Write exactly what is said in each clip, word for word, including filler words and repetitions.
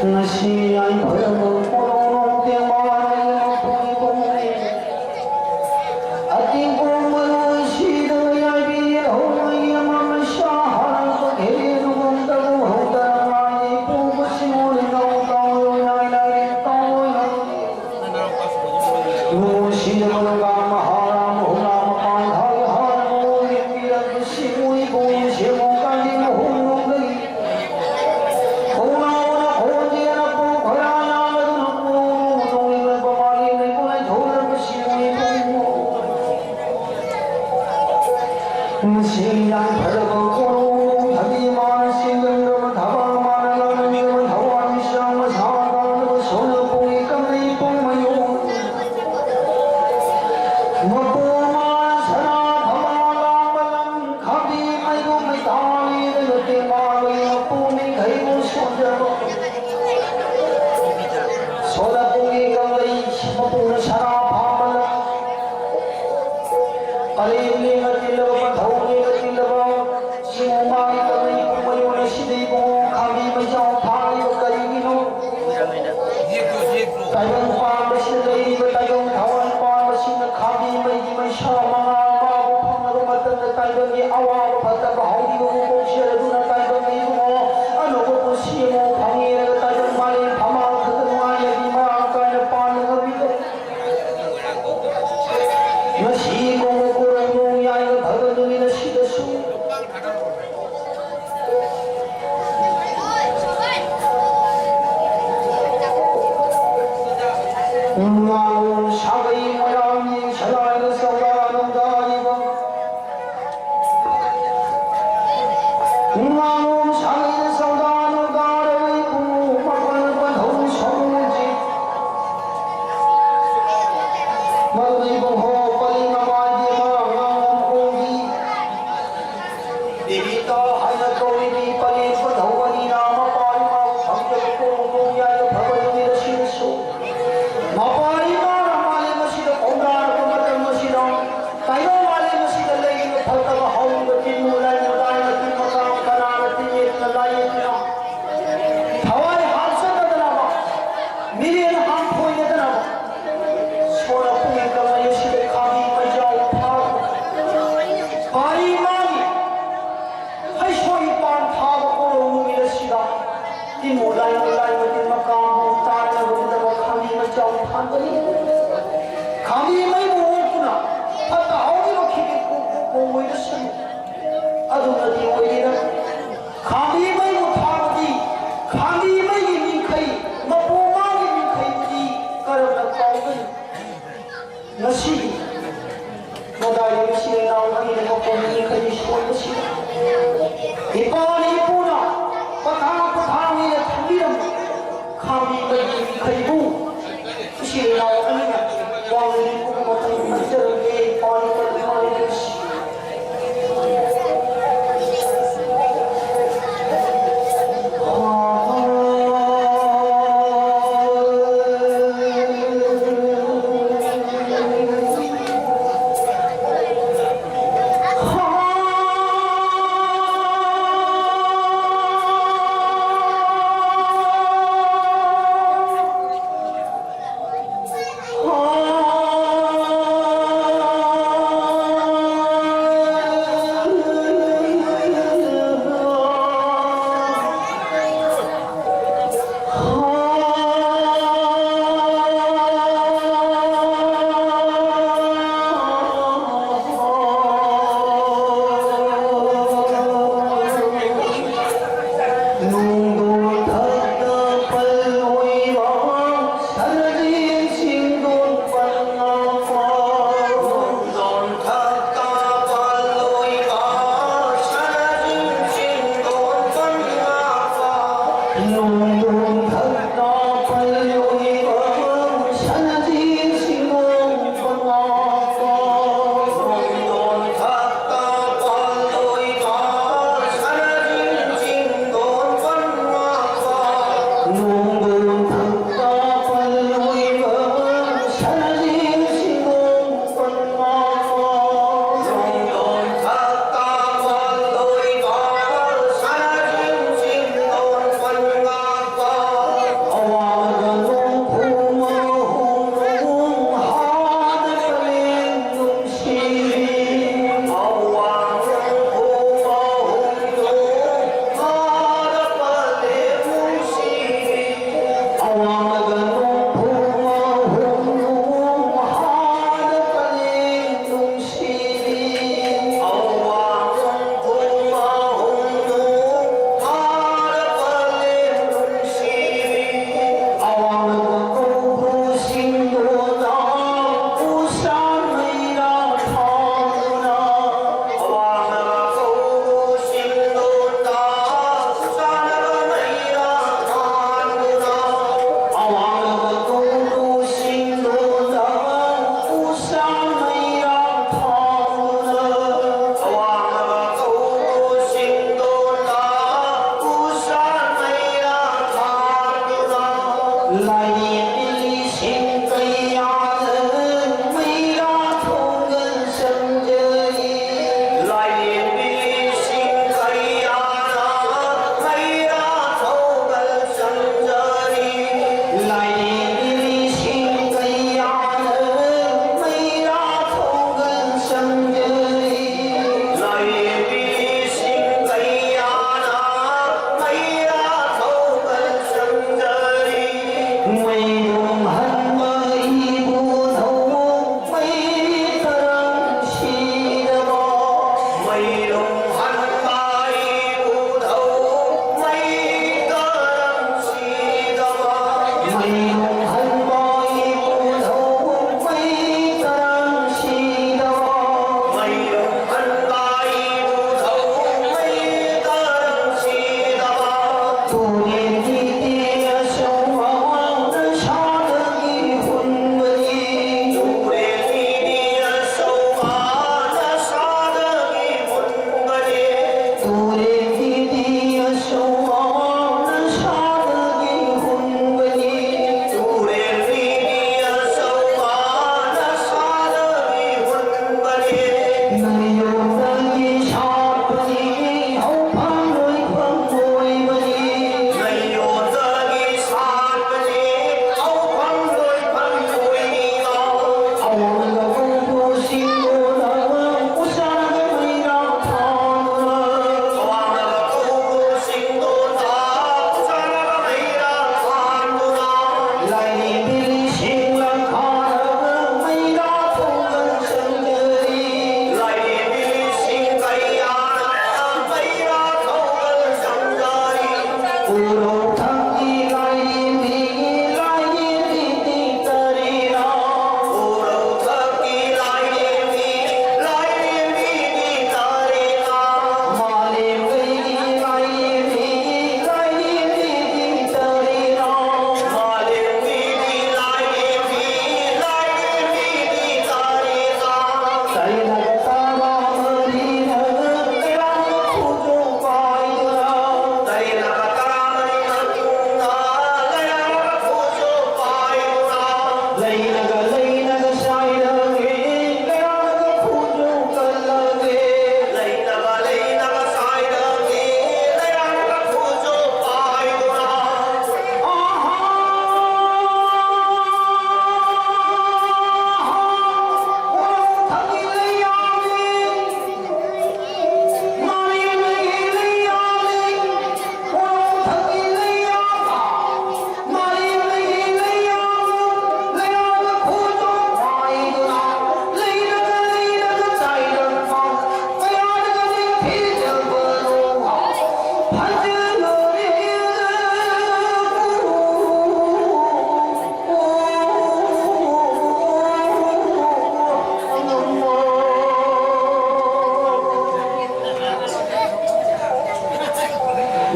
ꯉꯁꯤ ꯌꯥꯏꯐꯔꯕ ꯀꯣꯅꯨꯡ ꯇꯦꯡꯕꯥꯡ ꯃꯄꯨꯡ ꯏꯕꯨꯡ ꯑꯇꯤꯡꯕ ꯃꯔꯨ ꯑꯁꯤꯗ ꯌꯥꯏꯕꯤ ꯍꯧꯅꯒꯤ ꯑꯃ ꯃꯩꯁꯥ ꯍꯥꯔꯛꯄ ꯈꯦꯔꯦꯟꯒꯨꯝ ꯇꯔꯨ ꯍꯧꯗꯅ ꯉꯥꯏ ꯄꯨꯕꯁꯤ ꯎꯔꯦ ꯅꯧ ꯇꯧꯔꯣꯏ ꯅꯥꯏ ꯅꯥꯏꯔꯦ ꯇꯧꯔꯣꯏ ꯍꯧꯗꯦ꯫ ꯅꯨꯡꯁꯤꯅ ꯃꯔꯨꯒ ꯃꯍꯥꯔꯥ ꯃꯍꯨꯅꯥ ꯃꯄꯥꯟ ꯊꯥꯒꯤ ꯍꯥꯔ ꯃꯑꯣꯡ ꯌꯦꯡꯕꯤꯔꯛꯄꯁꯤ ꯎꯏ ꯄꯨꯏ ꯁꯦꯝꯃꯨ ꯀꯥꯏꯗꯤ ꯃꯍꯨꯝ ꯅꯨꯡꯗꯒꯤ ꯈꯥꯕꯤ ꯃꯩꯔꯨ ꯃꯩꯊꯥꯂꯤꯗ ꯅꯨꯄꯤ ꯃꯥꯂꯣꯏ ꯃꯄꯨ ꯃꯤꯈꯩꯕꯨ ꯁꯣꯟꯖꯕ꯫ ꯁꯣꯂꯄꯨꯔꯒꯤ ꯀꯪꯂꯩ ꯃꯄꯨ ꯁꯅꯥ ꯐꯥꯕꯅ ꯀꯂꯦꯟꯅꯦꯅ ꯇꯤꯜꯂꯕ, ꯄꯟꯊꯧꯅꯦꯅ ꯇꯤꯜꯂꯕ, ꯁꯤꯕꯨ ꯃꯥꯒꯤ ꯀꯪꯂꯩ ꯄꯨꯝꯕ ꯌꯣꯟꯂꯤꯁꯤꯗꯤ ꯏꯕꯨꯡꯉꯣ ꯈꯥꯕꯤ ꯃꯩꯖꯥꯎ ꯊꯥꯔꯤꯕ ꯀꯔꯤꯒꯤꯅꯣ? ꯇꯥꯏꯕꯪ ꯄꯥꯟꯕꯁꯤꯗ ꯂꯩꯔꯤꯕ ꯇꯥꯏꯕꯪ ꯊꯋꯥꯏ ꯄꯥꯟꯕꯁꯤꯡꯅ ꯈꯥꯕꯤ ꯃꯩꯒꯤ ꯃꯩꯁꯥ ꯃꯉꯥꯜ ꯃꯥꯕꯨ ꯐꯪꯂꯕ ꯃꯇꯝꯗ ꯇꯥꯏꯕꯪꯒꯤ ꯑꯋꯥꯕ ꯐꯠꯇꯕ ꯍꯧꯔꯤꯕꯕꯨ ꯀꯣꯛꯆꯔꯗꯨꯅ ꯇꯥꯏꯕꯪꯒꯤ ꯏꯕꯨꯡꯉꯣ ꯑꯅꯧꯕ ꯄꯨꯟꯁꯤ ꯑꯃ ꯐꯪꯉꯦꯅ ꯇꯥꯏꯕꯪ ꯃꯥꯂꯦꯝ ꯐꯝꯕꯥꯛ ꯈꯛꯇ ꯅꯨꯡꯉꯥꯏꯅꯗꯤ ꯃꯔꯥꯡ ꯀꯥꯏꯅ ꯄꯥꯟꯕ ꯉꯝꯃꯤꯗꯣ꯫ ꯉꯁꯤ ꯀꯣꯡꯕ ꯀꯣꯔꯣꯡ ꯅꯣꯡ ꯌꯥꯏꯕ ꯐꯕ ꯅꯨꯃꯤꯠ ꯑꯁꯤꯗꯁꯨ ꯉꯥꯎ ꯁꯥꯒꯩ ꯃꯌꯥꯝꯒꯤ ꯁꯂꯥꯏꯗ ꯆꯧꯔꯥ ꯅꯨꯡꯗꯥꯔꯤꯕ ꯉꯥꯉꯣꯝ ꯁꯥꯡꯂꯩꯅ ꯆꯧꯗꯥ ꯅꯧꯗꯥ ꯔꯋꯩ ꯄꯨꯡꯉꯨ ꯃꯥꯄꯜ ꯄꯟꯊꯧ ꯁꯃꯨꯖꯤ꯫ ꯃꯗꯨꯗꯤ ꯏꯕꯨꯡꯍꯣ ꯄꯂꯤ ꯃꯃꯥꯏꯒꯤ ꯑꯃ ꯉꯥꯉꯣꯝ ꯀꯣꯡꯕꯤ꯫ ꯗꯦꯕꯤꯇꯥ ꯍꯥꯏꯅ ꯀꯧꯔꯤꯕꯤ ꯄꯂꯤ ꯄꯟꯊꯧ ꯑꯅꯤꯅ ꯃꯄꯥ ꯏꯃꯥꯕꯨ ꯐꯪꯖꯕ ꯀꯣꯡ ꯀꯣꯡ ꯌꯥꯏ ꯐꯕ ꯅꯨꯃꯤꯠ ꯑꯁꯤꯗꯁꯨ ꯃꯄꯥ ꯏꯃꯥꯅ ꯃꯥꯂꯦꯝ ꯑꯁꯤꯗ ꯈꯣꯡꯗꯥꯔꯛꯄ ꯃꯇꯝ ꯑꯁꯤꯗ ꯇꯥꯏꯕꯪ ꯃꯥꯂꯦꯝ ꯑꯁꯤꯗ ꯂꯩꯔꯤꯕ ꯐꯠꯇꯕ ꯍꯧꯔꯤꯕ ꯇꯤꯟꯕꯨ ꯂꯥꯏꯅ ꯂꯥꯏꯅ ꯇꯤꯟ ꯃꯀꯥꯡ ꯀꯅꯥꯅ ꯇꯤꯟ ꯌꯦꯠꯇꯨꯅ ꯂꯥꯏ ꯌꯦꯠꯇꯨꯅ ꯊꯋꯥꯏ ꯍꯥꯞꯆꯗꯗꯅꯕ ꯃꯤꯔꯦꯟ ꯍꯥꯞꯐꯣꯏꯅꯗꯅꯕ ꯁꯣꯔ ꯄꯨꯡ ꯀꯃꯩ ꯑꯁꯤꯗ ꯈꯥꯕꯤ ꯃꯩꯖꯥꯎ ꯐꯥꯎ ꯄꯥꯔꯤ ꯃꯥꯒꯤ ꯍꯩꯁꯣꯏ ꯄꯥꯟ ꯊꯥꯕ ꯀꯣꯔꯧ ꯅꯨꯃꯤꯠ ꯑꯁꯤꯗ ꯇꯤꯟꯕꯨ ꯂꯥꯏꯅ ꯂꯥꯏꯅ ꯇꯤꯟ ꯃꯀꯥꯡꯕꯨ ꯇꯥꯅꯕꯒꯤꯗꯃꯛ ꯈꯥꯕꯤ ꯃꯩꯖꯥꯎ ꯊꯥꯟꯕꯅꯤ꯫ ꯈꯥꯕꯤ ꯃꯩꯕꯨ ꯑꯣꯛꯇꯨꯅ ꯐꯠꯇ ꯍꯥꯎꯗꯤ ꯂꯧꯈꯤꯕꯤ ꯀꯣꯡ ꯀꯣꯡ ꯀꯣꯡ ꯑꯣꯏꯔꯁꯅꯨ꯫ ꯑꯗꯨꯅꯗꯤ ꯑꯣꯏꯔꯦꯅ ꯈꯥꯕꯤ ꯃꯩꯕꯨ ꯊꯥꯕꯗꯤ ꯈꯥꯕꯤ ꯃꯩꯒꯤ ꯃꯤꯡꯈꯩ ꯃꯄꯨ ꯃꯥꯒꯤ ꯃꯤꯡꯈꯩꯕꯨꯗꯤ ꯀꯔꯝꯅ ꯀꯥꯎꯒꯅꯤ? ꯉꯁꯤꯒꯤ ꯃꯗꯥꯏꯗ ꯏꯆꯤꯜ ꯏꯅꯥꯎ ꯑꯅꯤꯅ ꯃꯄꯨ ꯃꯤꯡꯈꯩ ꯁꯣꯟꯕꯁꯤꯗ ꯏꯄꯥꯅ ꯏꯄꯨꯅ ꯄꯊꯥ ꯄꯊꯥꯅꯤꯅ ꯊꯝꯕꯤꯔꯝꯕ ꯈꯥꯕꯤ ꯃꯩꯒꯤ ꯃꯤꯡꯈꯩꯕꯨ ꯏꯆꯤꯜ ꯏꯅꯥꯎ ꯑꯅꯤꯅ ꯋꯥꯡꯂꯦꯟ ꯄꯨꯝꯕ ꯃꯇꯝ ꯄꯤꯖꯔꯝꯃꯦ꯫ ꯄꯥꯔꯤꯕ ꯏꯃꯥ ꯂꯩꯕꯥꯛꯁꯤ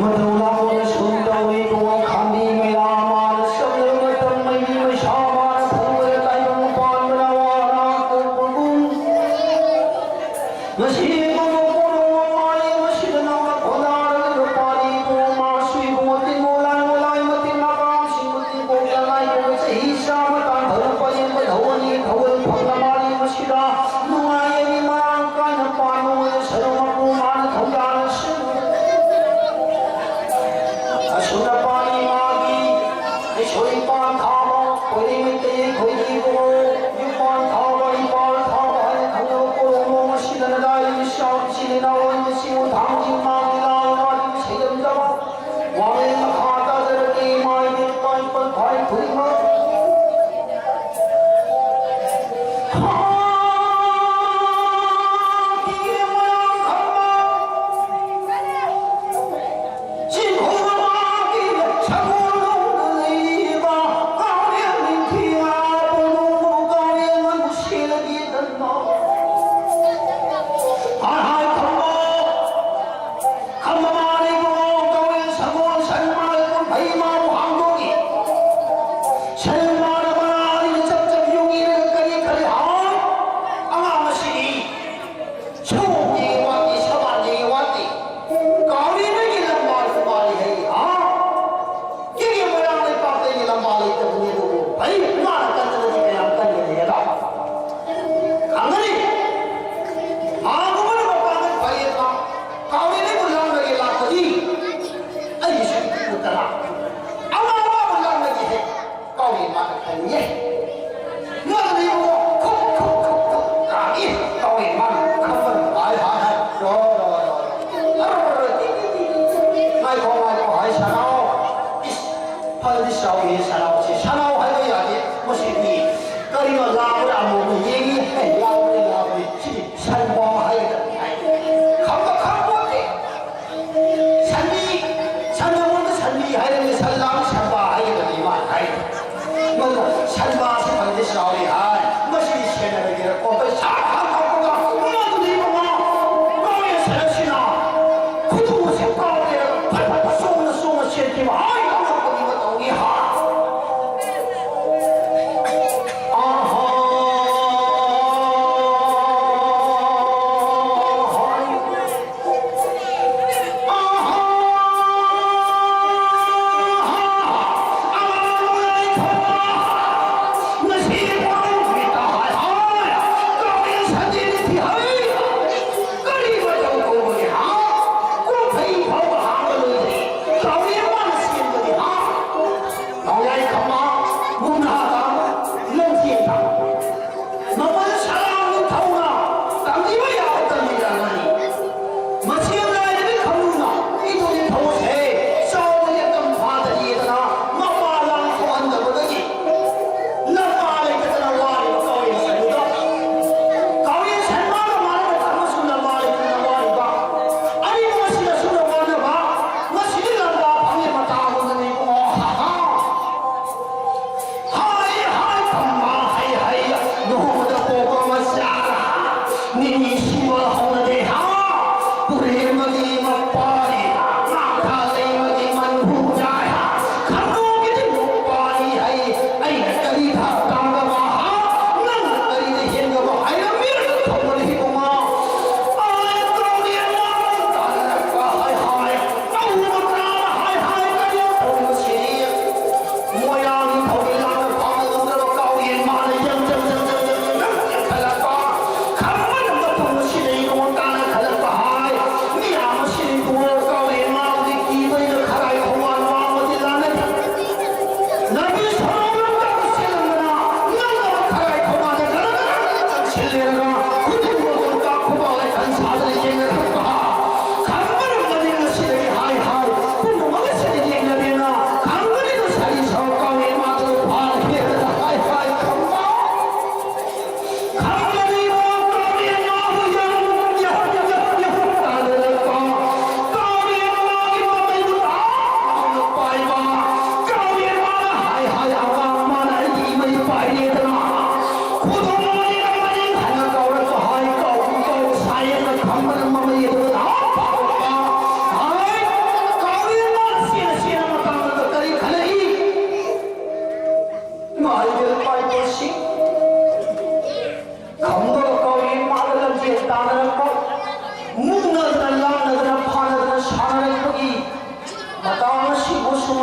ꯃꯇꯧ ꯂꯥꯡꯕꯅ ꯁꯨꯝ ꯇꯧꯏ ꯏꯕꯨꯡꯉꯣ꯫ ꯈꯥꯝꯕꯤ ꯃꯩꯔꯥ ꯃꯥꯅ ꯆꯪꯂꯕ ꯃꯇꯝ, ꯃꯩꯕꯤ ꯃꯩꯁꯥ ꯃꯥꯅ ꯐꯨꯕꯗ ꯇꯥꯏꯕꯪ ꯄꯥꯟꯕꯅ ꯋꯥꯅ ꯀꯣꯛꯄꯒꯨꯝ, ꯉꯁꯤ ꯏꯕꯨꯡꯉꯣ ꯀꯣꯅꯨꯡ ꯃꯥꯂꯦꯝ ꯑꯁꯤꯗ ꯅꯧꯅ ꯈꯣꯡꯗꯥꯔꯒ ꯅꯨꯄꯥꯅꯤ ꯏꯕꯨꯡꯉꯣ꯫ ꯃꯥꯁꯨ ꯏꯕꯨꯡꯉꯣ ꯇꯤꯟꯃꯣ ꯂꯥꯏꯃꯣ ꯂꯥꯏ ꯃꯇꯤꯟ ꯃꯄꯥꯝꯁꯤꯡꯕꯨ ꯇꯤꯟꯀꯣꯛꯇ ꯉꯥꯏꯕ ꯆꯍꯤ ꯆꯥꯝꯃ ꯇꯥꯟꯊꯔꯛꯄ ꯌꯦꯟꯕ ꯊꯧꯒꯜꯒꯤ ꯊꯧꯒꯜ ꯐꯪꯅ ꯃꯥꯂꯦꯝ ꯑꯁꯤꯗ ꯅꯨꯡꯉꯥꯏ ꯌꯥꯏꯐ ꯃꯔꯥꯡ ꯀꯥꯏꯅ ꯄꯥꯟꯕ ꯑꯣꯏꯅ ꯁꯔꯨꯛ ꯃꯄꯨ ꯃꯥꯅ ꯊꯧꯖꯥꯜ ꯑꯁꯤ ꯑꯁꯨꯝꯅ ꯄꯥꯜꯂꯤ ꯃꯥꯒꯤ ꯂꯩꯁꯣꯏ ꯄꯥꯟ ꯊꯥꯕ, ꯈꯣꯏꯔꯤ ꯃꯩꯇꯩ ꯑꯩꯈꯣꯏꯒꯤ ꯏꯕꯨꯡꯉꯣ, ꯌꯨꯝ ꯄꯥꯟ ꯊꯥꯕ, ꯏꯄꯥꯜ ꯊꯥꯕ ꯍꯥꯏꯅ ꯈꯪꯅꯕ ꯄꯣꯔꯣꯝ ꯅꯣꯡ ꯑꯁꯤꯗ ꯅꯗꯥꯏ ꯏꯆꯥ ꯏꯆꯤꯜ ꯏꯅꯥꯎ ꯑꯣꯏꯕꯁꯤꯡꯕꯨ ꯊꯥꯡꯖꯤꯡ ꯃꯥꯒꯤ ꯂꯥꯎ ꯃꯥꯒꯤ ꯁꯩꯗꯝꯖꯕ ꯋꯥꯍꯩ ꯃꯈꯥ ꯇꯥꯖꯔꯛꯀꯦ꯫ ꯏꯃꯥ ꯏꯕꯦꯟ ꯏꯄꯥ ꯏꯄꯟ ꯐꯥꯏ ꯈꯨꯗꯤꯡꯃꯛ ꯈꯝꯕ ꯃꯥꯅ ꯏꯕꯨꯡꯉꯣ ꯀꯧꯔꯦ, ꯁꯒꯣꯜ ꯁꯟ ꯃꯥꯅ ꯀꯨꯝꯍꯩ ꯃꯥꯕꯨ ꯍꯥꯡꯗꯣꯛꯏ꯫ ꯁꯟ ꯃꯥꯅ ꯃꯔꯥ ꯑꯅꯤꯅ ꯆꯞ ꯆꯞ ꯌꯨꯡꯏꯔꯒ ꯀꯔꯤ ꯈꯜꯂꯤ? ꯍꯥ? ꯑꯉꯥꯡ ꯑꯁꯤꯗꯤ ꯁꯑꯣꯡ ꯌꯦꯡꯉꯤ ꯋꯥꯠꯇꯦ, ꯁꯕꯥꯟ ꯌꯦꯡꯉꯤ ꯋꯥꯠꯇꯦ꯫ ꯀꯥꯎꯔꯦ ꯅꯪꯒꯤ ꯂꯝꯕꯥꯜ ꯃꯥꯜꯂꯤ ꯍꯥꯏ, ꯍꯥ? ꯀꯦꯒꯦ ꯃꯣꯏꯔꯥꯡ ꯂꯩꯄꯥꯛꯇꯒꯤ ꯂꯝꯕꯥ ꯂꯩꯇꯕꯅꯤ ꯑꯗꯨꯕꯨ ꯐꯩ, ꯃꯥꯅ ꯀꯟꯗꯅꯗꯤ ꯀꯌꯥꯝ ꯀꯟꯒꯅꯤ ꯍꯥꯏꯕ ꯈꯪꯒꯅꯤ꯫ ꯃꯥꯒꯨꯝꯕꯅ ꯃꯄꯥꯡꯒꯜ ꯐꯩꯌꯦꯕ꯫ ꯀꯥꯎꯔꯦꯅꯦ ꯃꯣꯏꯔꯥꯡꯗꯒꯤ ꯂꯥꯛꯄꯗꯤ ꯑꯩꯒꯤꯁꯨ ꯏꯄꯨ ꯇꯔꯥ꯫ ꯑꯃ ꯑꯃ ꯃꯣꯏꯔꯥꯡꯗꯒꯤ ꯍꯦꯛ ꯀꯥꯎꯔꯦ ꯃꯥꯅ ꯈꯪꯉꯦ꯫ ꯃꯥꯅ ꯏꯕꯨꯡꯉꯣ ꯈꯨꯛ ꯈꯨꯛ ꯈꯨꯛ ꯈꯨꯛ ꯀꯥꯎꯏ꯫ ꯀꯥꯎꯔꯦ ꯃꯥꯅ ꯈꯪꯕꯅ ꯍꯥꯏ ꯍꯥꯏ ꯍꯥꯏ꯫ ꯔꯣ ꯔꯣ ꯔꯣ ꯔꯣ꯫ ꯑꯔ ꯇꯤ ꯇꯤ ꯇꯤ ꯇꯤ꯫ ꯉꯥꯏꯈꯣ ꯉꯥꯏꯈꯣ ꯍꯥꯏ ꯁꯅꯥꯎ꯫ ꯏꯁ ꯐꯔꯗꯤ ꯆꯥꯎꯏꯍꯦ ꯁꯅꯥꯎꯁꯦ꯫ ꯁꯅꯥꯎ ꯍꯥꯏꯕ ꯌꯥꯗꯦ꯫ ꯃꯁꯤꯗꯤ ꯀꯔꯤꯅꯣ ꯂꯥꯕ꯭ꯔꯥ ꯑꯃꯨꯛ ꯌꯦꯡꯉꯤ꯫ ꯑꯦ ꯂꯥꯕꯅꯤ ꯂꯥꯕꯅꯤ꯫ ꯁꯤꯗꯤ ꯁꯟꯕꯥꯎ ꯍꯥꯏꯒꯗꯕꯅꯤ ꯍꯥꯏ꯫ ꯈꯪꯕ ꯈꯪꯄꯣꯠꯇꯦ꯫ ꯁꯟꯕꯤ ꯁꯟꯕꯥꯁꯤ ꯐꯪꯗꯦ ꯆꯥꯎꯔꯤ ꯍꯥꯏ꯫ ꯃꯁꯤꯗꯤ ꯁꯦꯟꯅꯔꯒꯦꯔꯀꯣ? ꯄꯩꯁꯥ ꯍꯥꯞꯄꯒ ꯃꯗꯨꯗꯤ ꯃꯉꯥ ꯃꯉꯥ ꯁꯦꯟꯅꯁꯤꯅ ꯈꯨꯗꯨꯁꯦ ꯄꯥꯎꯔꯦ꯫ ꯐꯠ ꯐꯠ ꯐꯠ ꯆꯣꯡꯅ ꯆꯣꯡꯅ ꯆꯦꯟꯈꯤꯕ ꯍꯥꯏ꯫ ꯑꯉꯛꯄꯒꯤ ꯃꯇꯧꯅꯤ ꯍꯥꯏ꯫ ꯑꯍꯥ꯫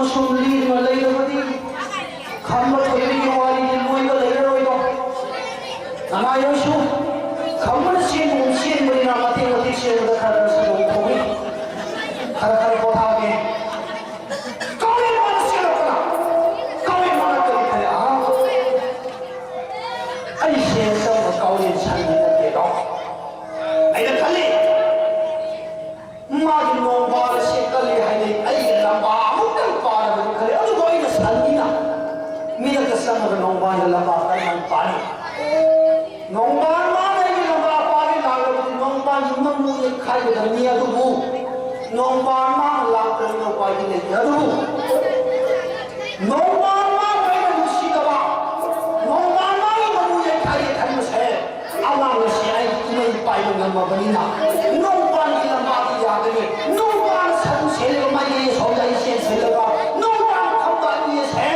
ꯁꯨꯝ ꯂꯤꯗꯨꯅ ꯂꯩꯔꯕꯗꯤ ꯈꯝꯕ ꯊꯣꯏꯕꯤꯒꯤ ꯋꯥꯔꯤꯗꯤ ꯂꯣꯏꯕ ꯂꯩꯔꯔꯣꯏꯗꯣ꯫ ꯅꯅꯥꯏ ꯍꯣꯏꯁꯨ ꯈꯝꯕꯅ ꯆꯦꯟꯕꯒꯨꯝ ꯆꯦꯟꯕꯅꯤꯅ ꯃꯇꯦꯛ ꯃꯇꯦꯛ ꯆꯦꯟꯕꯗ ꯈꯔ ꯈꯔ ꯁꯦꯟꯗꯣꯡ ꯊꯣꯛꯏ꯫ ꯈꯔ ꯈꯔ ꯄꯣꯊꯥꯒꯦ꯫ ꯀꯥꯎꯔꯦꯟ ꯃꯥꯅ ꯆꯦꯜꯂꯛꯄꯅ ꯀꯥꯎꯔꯦꯟ ꯃꯥꯅ ꯀꯔꯤ ꯈꯜꯂꯦ? ꯑꯍꯥ, ꯑꯩꯁꯦ ꯆꯝꯕ ꯀꯥꯎꯔꯦꯟ ꯁꯟꯗꯤ ꯅꯠꯇꯦꯗꯣ꯫ ꯑꯩꯅ ꯈꯜꯂꯤ, ꯃꯥꯒꯤ ꯅꯣꯡꯕꯥꯟ ꯑꯁꯤ ꯀꯜꯂꯤ ꯍꯥꯏꯅꯩ꯫ ꯑꯩꯒꯤ ꯂꯝꯕꯥ ꯑꯃꯨꯛꯇꯪ ꯄꯥꯜꯂꯕꯗꯤ ꯈꯜꯂꯤ꯫ ꯑꯗꯨꯕꯨ ꯑꯩꯅ ꯁꯟꯅꯤꯅ ꯃꯤꯔꯛꯇ ꯆꯪꯉꯒ ꯅꯣꯡꯕꯥꯟꯗ ꯂꯝꯕꯥ ꯀꯔꯝꯍꯥꯏꯅ ꯄꯥꯜꯂꯤ? ꯅꯣꯡꯕꯥꯟ ꯃꯥꯅ ꯑꯩꯒꯤ ꯂꯝꯕꯥ ꯄꯥꯜꯂꯤ ꯂꯥꯛꯂꯕꯗꯤ ꯅꯣꯡꯕꯥꯟꯒꯤ ꯃꯃꯨ ꯌꯩꯈꯥꯏꯒꯗꯕꯅꯤ꯫ ꯑꯗꯨꯕꯨ ꯅꯣꯡꯕꯥꯟ ꯃꯥꯅ ꯂꯥꯛꯇ꯭ꯔꯕꯅꯤꯅ ꯎꯄꯥꯏꯗꯤ ꯂꯩꯇꯦ꯫ ꯑꯗꯨꯕꯨ ꯅꯣꯡꯕꯥꯟ ꯃꯥꯕꯨ ꯑꯩꯅ ꯅꯨꯡꯁꯤꯗꯕ, ꯅꯣꯡꯕꯥꯟ ꯃꯥꯒꯤ ꯃꯃꯨ ꯌꯩꯈꯥꯏꯒꯦ ꯈꯟꯕꯁꯦ, ꯑꯉꯥꯡ ꯑꯁꯤ ꯑꯩꯒꯤ ꯏꯃꯩ ꯄꯥꯏꯕ ꯉꯝꯃꯕꯅꯤꯅ ꯅꯣꯡꯕꯥꯟꯒꯤ ꯂꯝꯕꯥꯗꯤ ꯌꯥꯒꯅꯤ꯫ ꯅꯣꯡꯕꯥꯟ ꯁꯔꯨ ꯁꯦꯜꯂꯒ ꯃꯥꯏꯀꯩ ꯑꯁꯣꯝꯗ ꯑꯩ ꯆꯦꯟꯁꯤꯜꯂꯒ ꯅꯣꯡꯕꯥꯟ ꯈꯝꯕ ꯑꯅꯤ ꯑꯁꯦ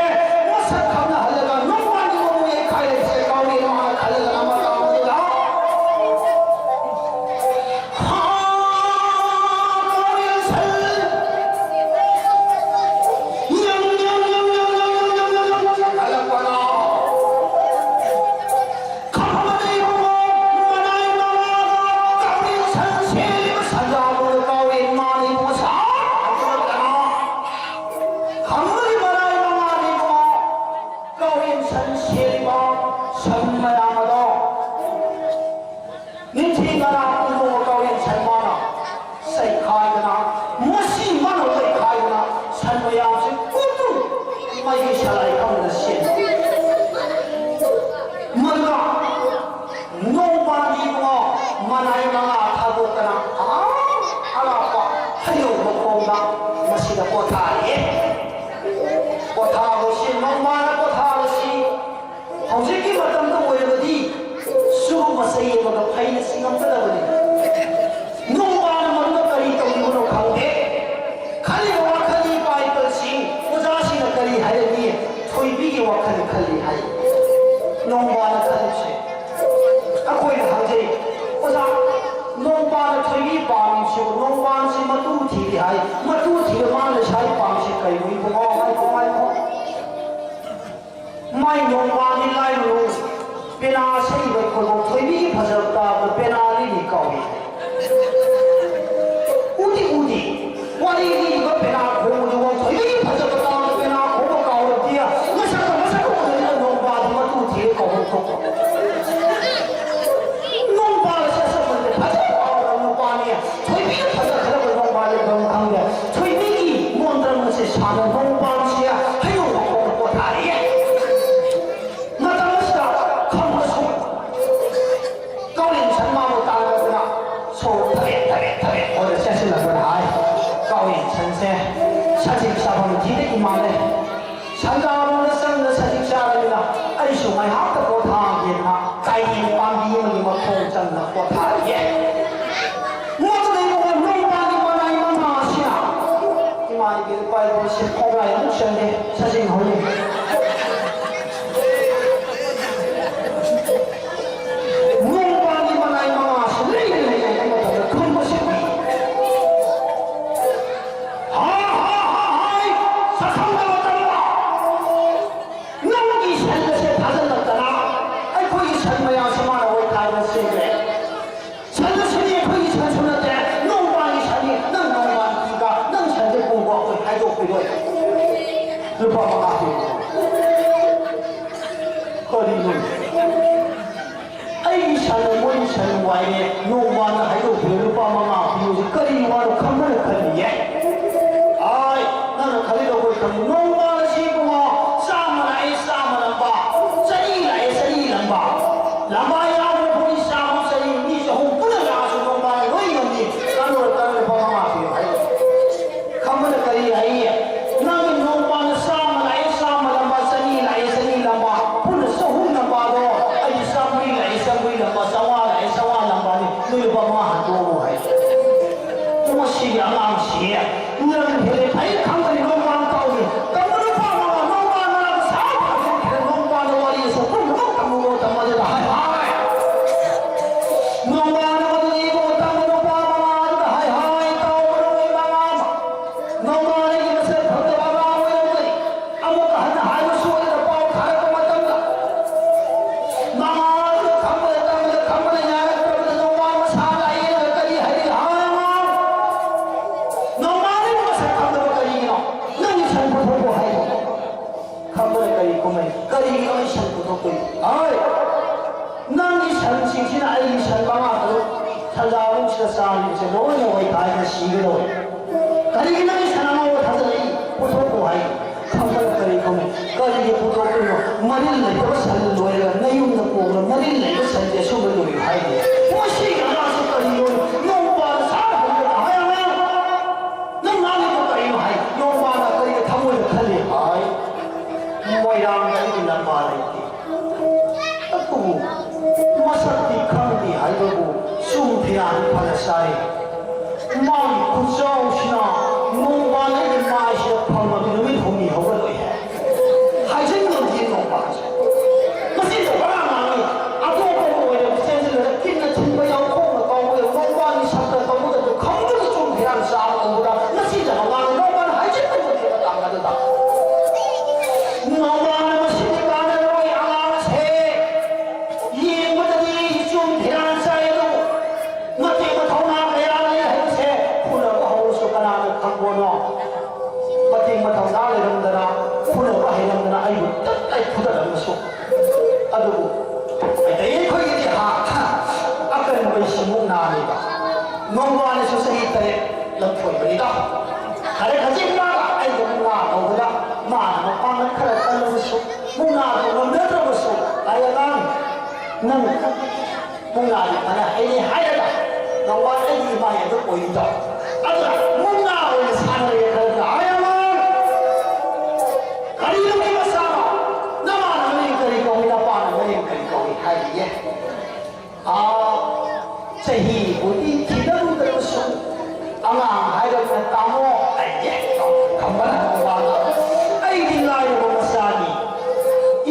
ꯃꯁꯛ ꯈꯪꯅꯍꯜꯂꯒ ꯅꯣꯡꯕꯥꯟꯒꯤ ꯃꯃꯨ ꯌꯩꯈꯥꯏꯔꯁꯦ ꯀꯥꯎꯔꯦꯟ ꯃꯥꯅ ꯈꯜꯂꯒ ꯑꯃ ꯇꯥꯎꯕꯗ ꯀꯥꯎꯔꯦꯟ ꯁꯟ ꯁꯦꯜꯂꯤꯕ ꯁꯟ ꯃꯌꯥꯝ ꯑꯗꯣ ꯅꯤꯡꯊꯤ ꯉꯔꯥꯡ ꯏꯕꯨꯡꯉꯣ ꯀꯥꯎꯔꯦꯟ ꯁꯟ ꯃꯥꯅ ꯆꯩꯈꯥꯏꯗꯅ, ꯃꯁꯤ ꯃꯥꯅ ꯂꯩꯈꯥꯏꯗꯅ ꯁꯟ ꯃꯌꯥꯝꯁꯤ ꯀꯨꯞꯄꯨ ꯃꯩꯒꯤ ꯁꯂꯥꯏ ꯈꯪꯗꯅ ꯁꯦꯟꯅ꯫ ꯃꯗꯨꯒ ꯅꯣꯡꯕꯥꯟꯒꯤ ꯏꯕꯨꯡꯉꯣ ꯃꯅꯥꯏ ꯃꯉꯥ ꯊꯥꯗꯣꯛꯇꯅ ꯑꯥ ꯑꯔꯥꯞꯄ ꯍꯩꯅꯧ ꯃꯈꯣꯡꯗ ꯃꯁꯤꯗ ꯄꯣꯊꯥꯔꯤꯌꯦ꯫ ꯄꯣꯊꯥꯕꯁꯤ ꯅꯣꯡꯕꯥꯟꯅ ꯄꯣꯊꯥꯕꯁꯤ ꯍꯧꯖꯤꯛꯀꯤ ꯃꯇꯝꯗ ꯑꯣꯏꯔꯕꯗꯤ ꯆꯨꯔꯨꯞ ꯃꯆꯩ ꯑꯃꯒ ꯐꯩꯅ ꯆꯤꯡꯉꯝꯒꯗꯕꯅꯤ꯫ ꯅꯣꯡꯕꯥꯟꯅ ꯃꯗꯨꯗ ꯀꯔꯤ ꯇꯧꯔꯤꯕꯅꯣ ꯈꯪꯗꯦ꯫ ꯈꯜꯂꯤꯕ ꯋꯥꯈꯜꯗꯤ ꯄꯥꯏꯕꯁꯤꯡ ꯑꯣꯖꯥꯁꯤꯡꯅ ꯀꯔꯤ ꯍꯥꯏꯔꯝꯃꯤ? ꯊꯣꯏꯕꯤꯒꯤ ꯋꯥꯈꯜ ꯈꯜꯂꯤ ꯍꯥꯏ꯫ ꯅꯣꯡꯕꯥꯟꯅ ꯈꯜꯂꯤꯁꯦ ꯑꯩꯈꯣꯏꯅ ꯍꯪꯖꯩ, ꯑꯣꯖꯥ, ꯅꯣꯡꯕꯥꯟꯅ ꯊꯣꯏꯕꯤ ꯄꯥꯝꯃꯤꯁꯤꯕꯨ ꯅꯣꯡꯕꯥꯟꯁꯤ ꯃꯇꯨ ꯊꯤꯔꯤ ꯍꯥꯏ, ꯃꯇꯨ ꯊꯤꯕ ꯃꯥꯅ ꯂꯩꯁꯥꯕꯤ ꯄꯥꯝꯃꯤꯁꯤ ꯀꯩꯅꯣ ꯏꯕꯨꯡꯉꯣ? ꯃꯥꯏ ꯅꯣꯡꯕꯥꯟꯗꯤ ꯂꯥꯏꯔꯨ, ꯄꯦꯅꯥ ꯁꯛꯏꯕ ꯈꯣꯏꯕꯧ ꯊꯣꯏꯕꯤꯒꯤ ꯐꯖꯕ ꯇꯥꯕꯗ ꯄꯦꯅꯥ ꯂꯤꯅꯤ ꯀꯧꯏ꯫ ꯎꯗꯤ ꯎꯗꯤ, ꯋꯥꯔꯤ ꯂꯤꯔꯤꯕ ꯄꯦꯅꯥ ꯈꯣꯡꯕꯗꯨꯐꯥꯎ ꯊꯣꯏꯕꯤꯒꯤ ꯐꯖꯕ ꯇꯥꯕꯗ ꯄꯦꯅꯥ ꯈꯣꯡꯕ ꯀꯥꯎꯔꯕꯗꯤ, ꯃꯁꯛꯀ ꯃꯁꯛꯀ ꯎꯗꯕꯤꯗ ꯅꯣꯡꯕꯥꯟꯗꯤ ꯃꯇꯨ ꯊꯤꯔꯦ ꯀꯧꯕ ꯊꯣꯛꯄ꯫ ꯅꯣꯡꯕꯥꯟ ꯑꯁꯤ ꯑꯁꯦꯡꯕꯗꯤ ꯐꯖꯕ ꯅꯨꯄꯥꯅꯤ꯫ ꯊꯣꯏꯕꯤꯅ ꯐꯖꯈ꯭ꯔꯕ ꯅꯣꯡꯕꯥꯟ ꯂꯩꯐꯝ ꯈꯪꯗꯦ꯫ ꯊꯣꯏꯕꯤꯒꯤ ꯃꯣꯟꯗ꯭ꯔꯪ ꯑꯁꯦ ꯁꯥꯟꯅ ꯅꯣꯡꯕꯥꯟꯁꯦ ꯍꯩꯅꯧ ꯃꯈꯣꯡꯗ ꯄꯣꯊꯥꯔꯤꯌꯦ꯫ ꯃꯇꯝ ꯑꯁꯤꯗ ꯈꯝꯕꯁꯨ ꯀꯥꯎꯔꯦꯟ ꯁꯟ ꯃꯥꯕꯨ ꯇꯥꯟꯅꯗꯨꯅ ꯁꯣꯔ ꯊꯕꯦꯠ ꯊꯕꯦꯠ ꯊꯕꯦꯠ ꯍꯣꯟꯅ ꯆꯦꯟꯁꯤꯜꯂꯛꯄꯅ ꯍꯥꯏ꯫ ꯀꯥꯎꯔꯦꯟ ꯁꯟꯁꯦ ꯁꯖꯤꯛ ꯆꯥꯐꯝ ꯊꯤꯗꯒꯤ ꯃꯥꯜꯂꯦ꯫ ꯁꯟꯖꯥꯕꯨꯡꯗ ꯆꯪꯗ ꯁꯖꯤꯛ ꯆꯥꯔꯕꯅꯤꯅ ꯑꯩꯁꯨ ꯉꯥꯏꯍꯥꯛꯇ ꯄꯣꯊꯥꯒꯦꯅ ꯀꯥꯏꯅꯦꯟ ꯄꯥꯝꯕꯤ ꯑꯃꯒꯤ ꯃꯈꯣꯡ ꯆꯪꯗ ꯄꯣꯊꯥꯔꯤꯌꯦ꯫ ꯃꯗꯨꯗ ꯏꯕꯨꯡꯉꯣ ꯅꯣꯡꯕꯥꯟꯒꯤ ꯃꯅꯥꯏ ꯃꯉꯥ ꯑꯁꯤꯅ ꯏꯃꯥ ꯏꯕꯦꯜ ꯏꯄꯥ ꯏꯄꯨ ꯁꯦ ꯈꯣꯡꯒ꯭ꯔꯥꯏ ꯑꯃꯨꯛ ꯆꯟꯗꯦ ꯁꯖꯤꯛ ꯍꯧꯔꯤ꯫ ꯅꯣꯡꯕꯥꯟꯒꯤ ꯃꯅꯥꯏ ꯃꯉꯥ ꯑꯁꯤ ꯂꯩꯅ ꯂꯩꯅ ꯃꯇꯝꯗ ꯈꯨꯝꯕꯁꯤ ꯍꯥ ꯍꯥ ꯍꯥ ꯍꯥꯏ ꯁꯁꯪꯗ ꯃꯇꯝꯗ ꯅꯪꯒꯤ ꯁꯟ ꯑꯁꯦ ꯊꯥꯖꯤꯜꯂꯛꯇꯅ ꯑꯩꯈꯣꯏꯒꯤ ꯁꯟ ꯃꯌꯥꯝꯁꯦ ꯃꯥꯅ ꯑꯣꯏꯊꯥꯡꯅ ꯁꯦꯝꯈ꯭ꯔꯦ꯫ ꯁꯟ ꯑꯁꯤꯗꯤ ꯑꯩꯈꯣꯏꯒꯤ ꯁꯟꯁꯨ ꯅꯠꯇꯦ, ꯅꯣꯡꯕꯥꯟꯒꯤ ꯁꯟꯅꯤ꯫ ꯅꯪ ꯅꯣꯡꯕꯥꯟ ꯄꯤꯕ, ꯅꯪ ꯁꯟꯁꯦ ꯄꯨꯕ ꯑꯩꯈꯣꯏ ꯍꯥꯏꯗꯣꯛꯄꯤꯔꯣꯏ꯫ ꯂꯨꯄꯥ ꯃꯉꯥ ꯄꯤꯕ꯫ ꯀꯔꯤꯅꯣ? ꯑꯩꯒꯤ ꯁꯟ ꯃꯣꯏꯒꯤ ꯁꯟ ꯋꯥꯏꯔꯦ, ꯅꯣꯡꯕꯥꯟꯅ ꯍꯥꯏꯗꯣꯛꯄꯤꯔꯣꯏ, ꯂꯨꯄꯥ ꯃꯉꯥ ꯄꯤꯕꯁꯤ ꯀꯔꯤ ꯋꯥꯅꯣ ꯈꯟꯕꯅ ꯈꯜꯂꯤꯌꯦ꯫ ꯑꯥꯏ, ꯅꯪꯅ ꯈꯜꯂꯤꯗꯣ ꯑꯩꯈꯣꯏ ꯈꯪꯉꯤ꯫ ꯅꯣꯡꯕꯥꯟ ꯑꯁꯤ ꯏꯕꯨꯡꯉꯣ, ꯆꯥꯝꯃ ꯂꯥꯛꯑꯦ, ꯆꯥꯝꯃ ꯂꯝꯕ, ꯆꯅꯤ ꯂꯥꯛꯑꯦ, ꯆꯅꯤ ꯂꯝꯕ꯫ ꯂꯝꯕꯥ ꯌꯥꯎꯗꯅ ꯄꯣꯠꯅꯤ ꯆꯥꯝꯃ ꯆꯅꯤ, ꯃꯤ ꯆꯍꯨꯝ ꯄꯨꯟꯅ ꯂꯥꯛꯑꯁꯨ ꯅꯣꯡꯕꯥꯟꯅ ꯂꯣꯏ ꯉꯝꯃꯤ꯫ ꯀꯥꯟꯅꯔꯣꯏ, ꯀꯥꯟꯅꯔꯣꯏ, ꯂꯨꯄꯥ ꯃꯉꯥ ꯄꯤꯌꯨ ꯍꯥꯏ꯫ ꯈꯝꯕꯅ ꯀꯔꯤ ꯍꯥꯏꯌꯦ? ꯅꯪꯒꯤ ꯅꯣꯡꯕꯥꯟꯅ ꯆꯥꯝꯃ ꯂꯥꯛꯑꯦ, ꯆꯥꯝꯃ ꯂꯝꯕ, ꯆꯅꯤ ꯂꯥꯛꯑꯦ, ꯆꯅꯤ ꯂꯝꯕ, ꯄꯨꯟꯅ ꯆꯍꯨꯝ ꯂꯝꯕꯗꯣ ꯑꯩꯗꯤ ꯆꯥꯝꯃꯔꯤ ꯂꯥꯛꯑꯦ, ꯆꯥꯝꯃꯔꯤ ꯂꯝꯕ, ꯆꯥꯝꯃꯉꯥ ꯂꯥꯛꯑꯦ, ꯆꯥꯝꯃꯉꯥ ꯂꯝꯕꯅꯤ, ꯅꯣꯏ ꯂꯨꯄꯥ ꯃꯉꯥ ꯍꯟꯗꯣꯛꯑꯣ ꯍꯥꯏ꯫ ꯃꯁꯤꯒꯤ ꯑꯉꯥꯡꯁꯤ ꯅꯪ ꯍꯦꯜꯂꯦ ꯐꯩ ꯈꯪꯕꯅꯤ, ꯅꯣꯡꯕꯥꯟ ꯇꯧꯏ꯫ ꯇꯧꯕ ꯅꯨꯄꯥ ꯃꯉꯥ, ꯅꯣꯡꯕꯥꯟ ꯃꯉꯥ ꯁꯥ ꯐꯥꯖꯤꯟꯈ꯭ꯔꯦ, ꯅꯣꯡꯕꯥꯟꯅ ꯋꯥꯔꯤ ꯑꯁꯨꯛ ꯄꯨꯝꯅꯃꯛ ꯇꯝꯃꯨꯔꯣ, ꯇꯝꯃꯗꯤ ꯍꯥꯏ ꯍꯥꯏ꯫ ꯅꯣꯡꯕꯥꯟꯅ ꯃꯗꯨꯗ ꯏꯕꯨꯡꯉꯣ ꯇꯝꯕ ꯅꯨꯄꯥ ꯃꯉꯥ ꯑꯗꯨꯗ ꯍꯥꯏ ꯍꯥꯏ ꯇꯧꯕ ꯅꯣꯡꯃꯩ ꯃꯉꯥ ꯑꯃ꯫ ꯅꯣꯡꯕꯥꯟ ꯑꯩꯒꯤ ꯃꯁꯛ ꯈꯪꯗꯕ ꯑꯉꯥꯡ ꯑꯣꯏꯔꯝꯒꯅꯤ꯫ ꯑꯃꯨꯛꯀ ꯍꯟꯅ ꯍꯥꯏꯕ ꯁꯣꯏꯗꯅ ꯄꯥꯎ ꯊꯥꯔꯛꯄ ꯀꯔꯤꯒꯤꯅꯣ ꯑꯩ ꯁꯟ ꯄꯨꯊꯣꯛꯇꯣꯏ? ꯍꯣꯏ, ꯅꯪꯒꯤ ꯁꯟꯁꯤꯡꯁꯤꯅ ꯑꯩꯒꯤ ꯁꯟ ꯃꯉꯥ ꯇꯔꯨꯛ ꯁꯟꯖꯥꯕꯨꯡꯁꯤꯗ ꯆꯥꯔꯤꯕꯁꯦ ꯂꯣꯏꯅ ꯋꯥꯏꯈꯥꯏꯗꯅ ꯁꯤꯒꯗꯧꯔꯦ꯫ ꯀꯔꯤꯒꯤ ꯅꯪꯒꯤ ꯁꯟ ꯑꯉꯧꯕ ꯊꯥꯖꯤꯜꯂꯛꯏ? ꯄꯨꯊꯣꯛꯈꯣ ꯍꯥꯏ꯫ ꯈꯪꯕꯅ ꯀꯔꯤ ꯈꯪꯉꯤ? ꯀꯔꯤꯒꯤ ꯄꯨꯊꯣꯛꯇꯣꯏꯅꯣ? ꯃꯔꯤꯜ ꯂꯩꯇꯕ ꯁꯟ ꯂꯣꯏꯔꯒ ꯅꯌꯨꯝꯗ ꯀꯣꯡꯅ ꯃꯔꯤꯜ ꯂꯩꯕ ꯁꯟꯁꯦ ꯑꯁꯨꯝꯕ ꯂꯣꯏꯌꯨ ꯍꯥꯏꯅꯤ꯫ ꯃꯁꯤꯒꯤ ꯑꯉꯥꯡꯁꯦ ꯀꯔꯤꯅꯣ? ꯅꯣꯡ ꯄꯥꯟ ꯁꯥꯔ ꯍꯜꯂꯒ ꯍꯥꯏ ꯑꯉꯥꯡ, ꯅꯪ ꯉꯥꯡꯉꯤꯗꯣ ꯀꯔꯤꯅꯣ ꯍꯥꯏ꯫ ꯅꯣꯡ ꯄꯥꯟꯅ ꯀꯔꯤꯒ ꯊꯃꯣꯏꯗ ꯈꯜꯂꯤ ꯍꯥꯏ꯫ ꯃꯣꯏꯔꯥꯡꯗ ꯑꯩꯒꯤ ꯂꯝꯕꯥ ꯂꯩꯇꯦ꯫ ꯑꯗꯨꯕꯨ ꯃꯁꯛꯇꯤ ꯈꯪꯗꯦ ꯍꯥꯏꯕꯕꯨ ꯆꯨꯝ ꯐꯤꯔꯥꯟ ꯐꯅ ꯆꯥꯏ꯫ ꯃꯥꯒꯤ ꯈꯨꯠꯆꯥꯎꯁꯤꯅ ꯅꯣꯡꯕꯥꯟ ꯑꯩꯒꯤ ꯃꯥꯏꯁꯤꯗ ꯐꯪꯉꯕꯗꯤ ꯅꯨꯃꯤꯠ ꯍꯨꯝꯅꯤ ꯍꯧꯒꯠꯂꯣꯏ ꯍꯥꯏ꯫ ꯍꯥꯏꯖꯤꯟꯕꯒꯤ ꯅꯣꯡꯕꯥꯟꯁꯦ꯫ ꯃꯁꯤꯗ ꯄꯔꯥ ꯉꯥꯡꯉꯤ꯫ ꯑꯇꯣꯞꯄ ꯑꯃ ꯑꯣꯏꯔꯕ ꯆꯦꯟꯁꯤꯜꯂꯒ ꯀꯤꯟꯅ ꯊꯤꯟꯕ ꯌꯥꯎ, ꯈꯣꯡꯅ ꯀꯥꯎꯕ ꯌꯥꯎ, ꯅꯣꯡꯕꯥꯟꯒꯤ ꯁꯛꯇ ꯇꯧꯕꯗꯁꯨ ꯈꯪꯗꯅ ꯆꯨꯝ ꯐꯤꯔꯥꯟ ꯆꯥꯕ ꯎꯕꯗ ꯃꯁꯤꯗ ꯃꯃꯥꯡ ꯅꯣꯡꯕꯥꯟ ꯍꯥꯏꯖꯤꯟꯕꯒꯤ ꯃꯇꯥꯡ ꯑꯗꯨꯗ ꯅꯣꯡꯕꯥꯟꯅ ꯃꯁꯤꯗꯤ ꯀꯥꯟꯅꯔꯣꯏ ꯑꯉꯥꯡ ꯑꯁꯦ꯫ ꯌꯦꯡꯕꯗꯗꯤ ꯏꯆꯨꯝ ꯐꯤꯔꯥꯟ ꯆꯥꯏ ꯑꯗꯨꯕꯨ ꯃꯇꯦꯛ ꯃꯊꯧꯅꯥ ꯀꯌꯥ ꯂꯩ ꯍꯥꯏꯕꯁꯦ ꯐꯨꯅꯕ ꯍꯧꯔꯁꯨ ꯀꯅꯥꯅ ꯈꯪꯕꯣꯅꯣ? ꯃꯇꯦꯛ ꯃꯊꯧꯅꯥ ꯂꯩꯔꯝꯗꯅ ꯐꯨꯅꯕ ꯍꯩꯔꯝꯗꯅ ꯑꯩꯕꯨ ꯇꯞ ꯇꯥꯏ ꯐꯨꯗꯔꯝꯃꯁꯨ꯫ ꯑꯗꯨꯕꯨ ꯃꯩꯇꯩ ꯑꯩꯈꯣꯏꯒꯤꯗꯤ ꯍꯥ, ꯑꯀꯟꯕ ꯏꯁꯤꯡꯃꯨꯛ ꯅꯥꯅꯤꯕ꯫ ꯅꯣꯡꯕꯥꯅꯁꯨ ꯆꯍꯤ ꯇꯔꯦꯠ ꯂꯝꯊꯣꯏꯕꯅꯤꯗꯣ꯫ ꯈꯔ ꯈꯖꯤꯛ ꯃꯥꯒ ꯑꯩꯒ ꯃꯨꯛꯅꯥ ꯇꯧꯕꯗ ꯃꯥꯅ ꯃꯄꯥꯡꯒꯜ ꯈꯔ ꯀꯜꯂꯕꯁꯨ ꯃꯨꯛꯅꯥꯗꯨ ꯉꯝꯅꯗ꯭ꯔꯕꯁꯨ ꯑꯩ ꯑꯉꯥꯡ ꯅꯪ ꯃꯨꯛꯅꯥꯗꯤ ꯐꯅ ꯍꯩꯅꯤ ꯍꯥꯏꯔꯒ ꯅꯣꯡꯕꯥꯟ ꯑꯩꯒꯤ ꯏꯃꯥꯏ ꯑꯗꯨ ꯑꯣꯏꯔꯤꯗꯣ꯫ ꯑꯗꯨꯅ ꯃꯨꯛꯅꯥ ꯑꯣꯏꯅ ꯁꯥꯟꯅꯔꯒꯦ ꯈꯔ ꯈꯔ꯫ ꯑꯩ ꯑꯉꯥꯡ ꯀꯔꯤꯅꯣ ꯃꯤ ꯃꯆꯥꯅꯣ? ꯅꯃꯥꯅ ꯃꯃꯤꯡ ꯀꯔꯤ ꯀꯧꯏ? ꯅꯄꯥꯅ ꯃꯃꯤꯡ ꯀꯔꯤ ꯀꯧꯏ? ꯍꯥꯏꯔꯤꯌꯦ꯫ ꯑꯥ, ꯆꯍꯤꯕꯨꯗꯤ ꯊꯤꯗꯔꯨꯗ꯭ꯔꯕꯁꯨ ꯑꯉꯥꯡ ꯍꯥꯏꯔꯒ ꯇꯥꯃꯣ ꯑꯩ ꯈꯝꯕꯅ ꯃꯄꯥꯟꯗ ꯑꯩꯗꯤ ꯂꯥꯏꯔꯕ ꯃꯆꯥꯅꯤ꯫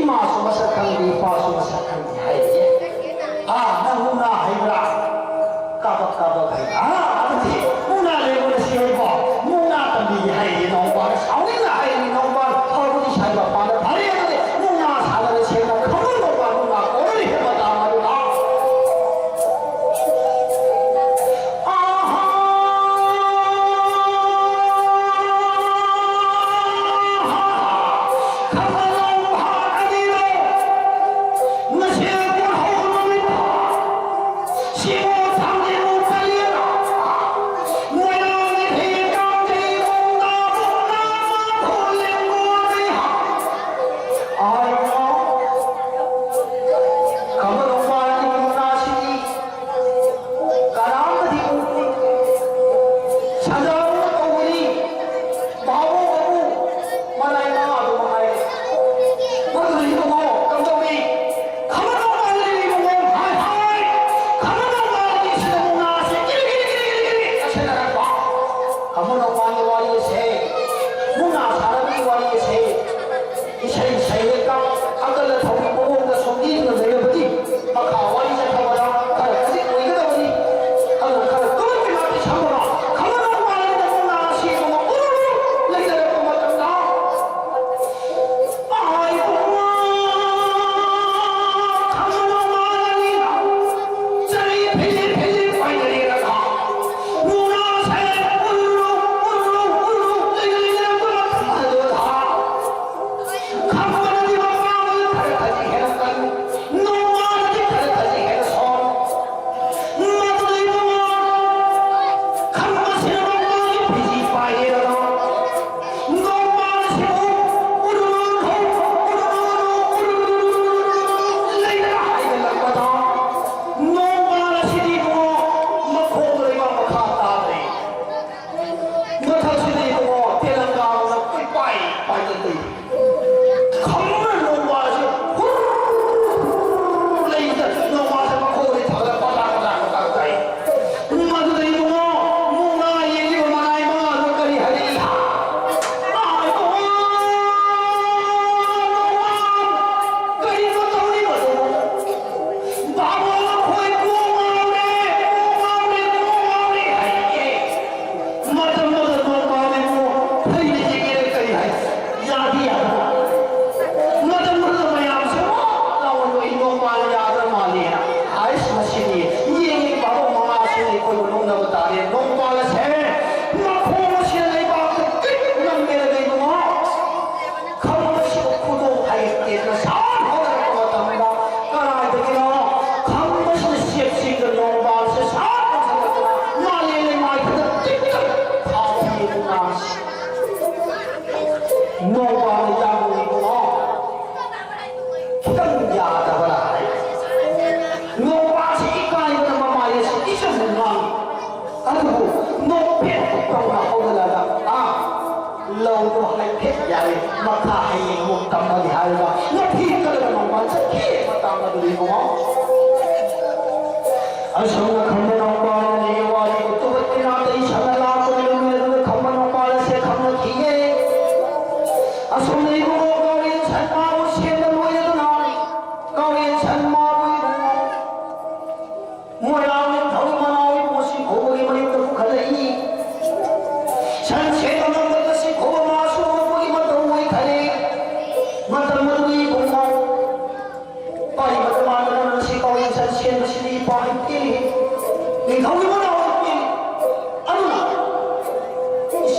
ꯏꯃꯥꯁꯨ ꯃꯁꯛ ꯈꯪꯗꯦ, ꯏꯄꯥꯁꯨ ꯃꯁꯛ ꯈꯪꯗꯦ ꯍꯥꯏꯔꯤꯌꯦ꯫ ꯑꯥ, ꯅꯪ ꯃꯨꯛꯅꯥ ꯍꯩꯕ꯭ꯔꯥ? ꯀꯥꯕꯛ ꯀꯥꯕꯛ ꯍꯩ꯫ ꯑꯥ, ꯑꯗꯨꯗꯤ ꯃꯨꯛꯅꯥ ꯂꯩꯕꯅ ꯁꯤ ꯍꯩꯕꯣ? ꯃꯨꯛꯅꯥ ꯇꯝꯕꯤꯒꯦ ꯍꯥꯏꯔꯤꯌꯦ ꯅꯥꯎꯄꯥꯅ꯫ ꯁꯥꯎꯅꯤꯡꯅ ꯍꯥꯏꯔꯤꯌꯦ ꯅꯥꯎꯄꯥ꯫ ꯐꯕꯨꯗꯤ ꯁꯥꯏꯕ ꯄꯥꯟꯗ ꯐꯔꯦ ꯑꯗꯨꯗꯤ ꯃꯨꯛꯅꯥ ꯁꯥꯟꯅꯔꯦ ꯁꯦꯡꯅ ꯈꯪꯍꯟꯕ ꯄꯥꯟꯗꯨꯅ ꯀꯣꯔꯔꯤ ꯍꯦꯟꯕ ꯇꯥꯃꯗꯨꯅ꯫ ꯑꯥꯍꯥ! ꯈꯪꯍꯜꯂꯧ ꯍꯥꯏ꯫ ꯑꯃꯅ ꯃꯥꯒꯤ ꯋꯥꯔꯤ ꯑꯁꯦ, ꯃꯨꯛꯅꯥ ꯁꯥꯟꯅꯕꯒꯤ ꯋꯥꯔꯤ ꯑꯁꯦ, ꯏꯁꯩ ꯁꯩꯔꯦꯡꯒ ꯑꯀꯜ ꯑꯊꯧꯒꯤ ꯃꯑꯣꯡꯗ ꯁꯨꯝ ꯂꯤꯗꯨꯅ ꯂꯩꯔꯕꯗꯤ, ꯃꯈꯥ ꯋꯥꯔꯤ ꯆꯠꯊꯕꯗ ꯈꯔ ꯈꯖꯤꯛ ꯑꯣꯏꯒꯗꯕꯅꯤ꯫ ꯑꯗꯨꯅ ꯈꯔ ꯇꯨꯃꯤꯟ ꯇꯨꯃꯤꯟ ꯁꯝꯃꯒ, ꯈꯪꯍꯟꯅꯕ ꯃꯥꯂꯦꯝꯗ ꯃꯨꯛꯅꯥ ꯑꯁꯤ ꯃꯃ ꯎꯔꯨ ꯎꯔꯨ ꯂꯩꯅꯔꯛꯄ ꯃꯇꯝꯗ, ꯅꯣꯡꯃꯥꯜ ꯑꯁꯤꯕꯨ ꯎꯔꯨ ꯎꯔꯨ ꯎꯔꯨ ꯎꯔꯨ ꯎꯔꯨ ꯎꯔꯨ ꯎꯔꯨ ꯎꯔꯨ ꯎꯔꯨ ꯂꯩꯔꯒ ꯍꯥꯏꯒꯠꯂꯛꯄꯗ, ꯅꯣꯡꯃꯥꯜ ꯑꯁꯤꯗꯤ ꯏꯕꯨꯡꯉꯣ ꯃꯈꯣꯡ ꯂꯩꯕꯥꯛ ꯃꯈꯥ ꯇꯥꯗ꯭ꯔꯦ꯫ ꯃꯊꯛꯁꯤꯗꯤ ꯏꯕꯨꯡꯉꯣ ꯇꯦꯂꯪꯒꯥꯅ ꯀꯣꯏꯄꯥꯏ ꯄꯥꯏꯗꯅ ꯂꯩꯔꯤ꯫ ꯈꯝꯕ ꯅꯣꯡꯃꯥꯜꯁꯦ ꯍꯨꯔ ꯂꯩꯗ ꯅꯣꯡꯃꯥꯜꯁꯦ ꯃꯈꯣꯡꯗꯤ ꯊꯥꯡꯒꯠꯂ ꯄꯇꯥꯛ ꯄꯇꯥꯛ ꯄꯇꯥꯛ ꯇꯥꯏ꯫ ꯃꯗꯨꯗ ꯏꯕꯨꯡꯉꯣ ꯃꯨꯛꯅꯥ ꯌꯦꯡꯂꯤꯕ ꯃꯅꯥꯏ ꯃꯉꯥꯗꯨ ꯀꯔꯤ ꯍꯥꯏꯔꯛꯏ? ꯃꯥꯏ ꯄꯣꯛꯑꯣ! ꯅꯣꯡꯃꯥꯜ! ꯀꯔꯤꯅꯣ ꯇꯧꯔꯤꯕꯗꯨꯕꯨ? ꯕꯥꯕꯣꯛ ꯑꯩꯈꯣꯏ ꯀꯣꯛ ꯉꯥꯎꯔꯦ, ꯀꯣꯛ ꯉꯥꯎꯔꯦ, ꯀꯣꯛ ꯉꯥꯎꯔꯦ ꯍꯥꯏꯔꯛꯑꯦ꯫ ꯃꯇꯝ ꯑꯗꯨꯗ ꯅꯣꯡꯃꯥꯜ ꯏꯕꯨꯡꯉꯣ ꯐꯩꯅ ꯌꯦꯡꯉꯦ ꯀꯔꯤ ꯍꯥꯏ? ꯌꯥꯗꯤ ꯌꯥꯗꯕ꯫ ꯃꯇꯝ ꯑꯗꯨꯗ ꯃꯌꯥꯝꯁꯦ ꯋꯥ ꯂꯥꯎꯅ ꯅꯣꯛꯏ, ꯅꯣꯡꯃꯥꯜ ꯌꯥꯗ꯭ꯔ ꯃꯥꯜꯂꯦꯅ꯫ ꯍꯥꯏꯁ ꯃꯁꯤꯗꯤ ꯌꯦꯡꯉꯤ ꯕꯥꯕꯣꯛ ꯃꯃꯥꯁꯤꯅ ꯑꯩꯈꯣꯏꯕꯨ ꯅꯣꯛꯅꯕ ꯇꯥꯔꯦ꯫ ꯅꯣꯡꯃꯥꯜ ꯑꯁꯦ ꯃꯈꯣꯡ ꯑꯁꯤꯅ ꯂꯩꯕꯥꯛꯇ ꯀ꯭ꯔꯤꯛ ꯅꯝꯃꯦꯅ ꯂꯩꯕꯉꯣ꯫ ꯈꯝꯕꯁꯤꯕꯨ ꯈꯨꯗꯣꯡ ꯍꯩꯇꯦꯗꯅ ꯁꯥꯠ ꯍꯣꯠꯅꯔꯛꯄ ꯃꯇꯝꯗ ꯀꯗꯥꯏꯗꯒꯤꯅꯣ ꯈꯝꯕꯁꯤꯅ ꯆꯦꯞꯁꯤꯡꯗ ꯅꯣꯡꯕꯥꯜꯁꯦ ꯁꯥꯠ ꯀꯛꯊꯠꯂꯛꯇꯅ ꯃꯥꯂꯦꯝ ꯂꯩꯃꯥꯏꯁꯤꯗ ꯇꯤꯛ ꯇꯛ ꯊꯥꯎ ꯌꯦꯡꯉꯨ ꯉꯥꯡꯁꯤ꯫ ꯅꯣꯡꯕꯥꯜꯅ ꯌꯥꯝꯅ ꯏꯕꯨꯡꯉꯣ ꯈꯤꯇꯪ ꯌꯥꯗꯕ꯭ꯔꯥ ꯍꯥꯏ꯫ ꯅꯣꯡꯕꯥꯜꯁꯤ ꯏꯀꯥꯏꯕꯅ ꯃꯃꯥꯏ ꯑꯁꯤ ꯏꯆꯝ ꯉꯥꯡ ꯑꯗꯨꯕꯨ ꯅꯣꯛꯐꯦꯠ ꯇꯧꯅ ꯍꯧꯒꯠꯂꯒ, "ꯑꯥ, ꯂꯧꯗꯣ ꯍꯥꯏꯐꯦꯠ ꯌꯥꯔꯦ, ꯃꯈꯥ ꯍꯌꯦꯡ ꯑꯃꯨꯛ ꯇꯝꯃꯒꯦ" ꯍꯥꯏꯔꯒ ꯃꯊꯤ ꯀꯠꯂꯒ ꯅꯣꯡꯃ ꯆꯠꯈꯤ꯫ ꯃꯇꯥꯡ ꯑꯗꯨꯗ ꯏꯕꯨꯡꯉꯣ, ꯑꯁꯨꯝꯅ ꯈꯝꯕ ꯅꯣꯡꯕꯥꯜꯅ ꯂꯤꯒꯤ ꯋꯥꯔꯤꯕꯨ ꯇꯨꯕꯠ ꯇꯤꯅꯥ ꯇꯩ ꯁꯟꯅ ꯂꯥꯛꯄꯒꯤ ꯂꯝ ꯑꯗꯨꯗ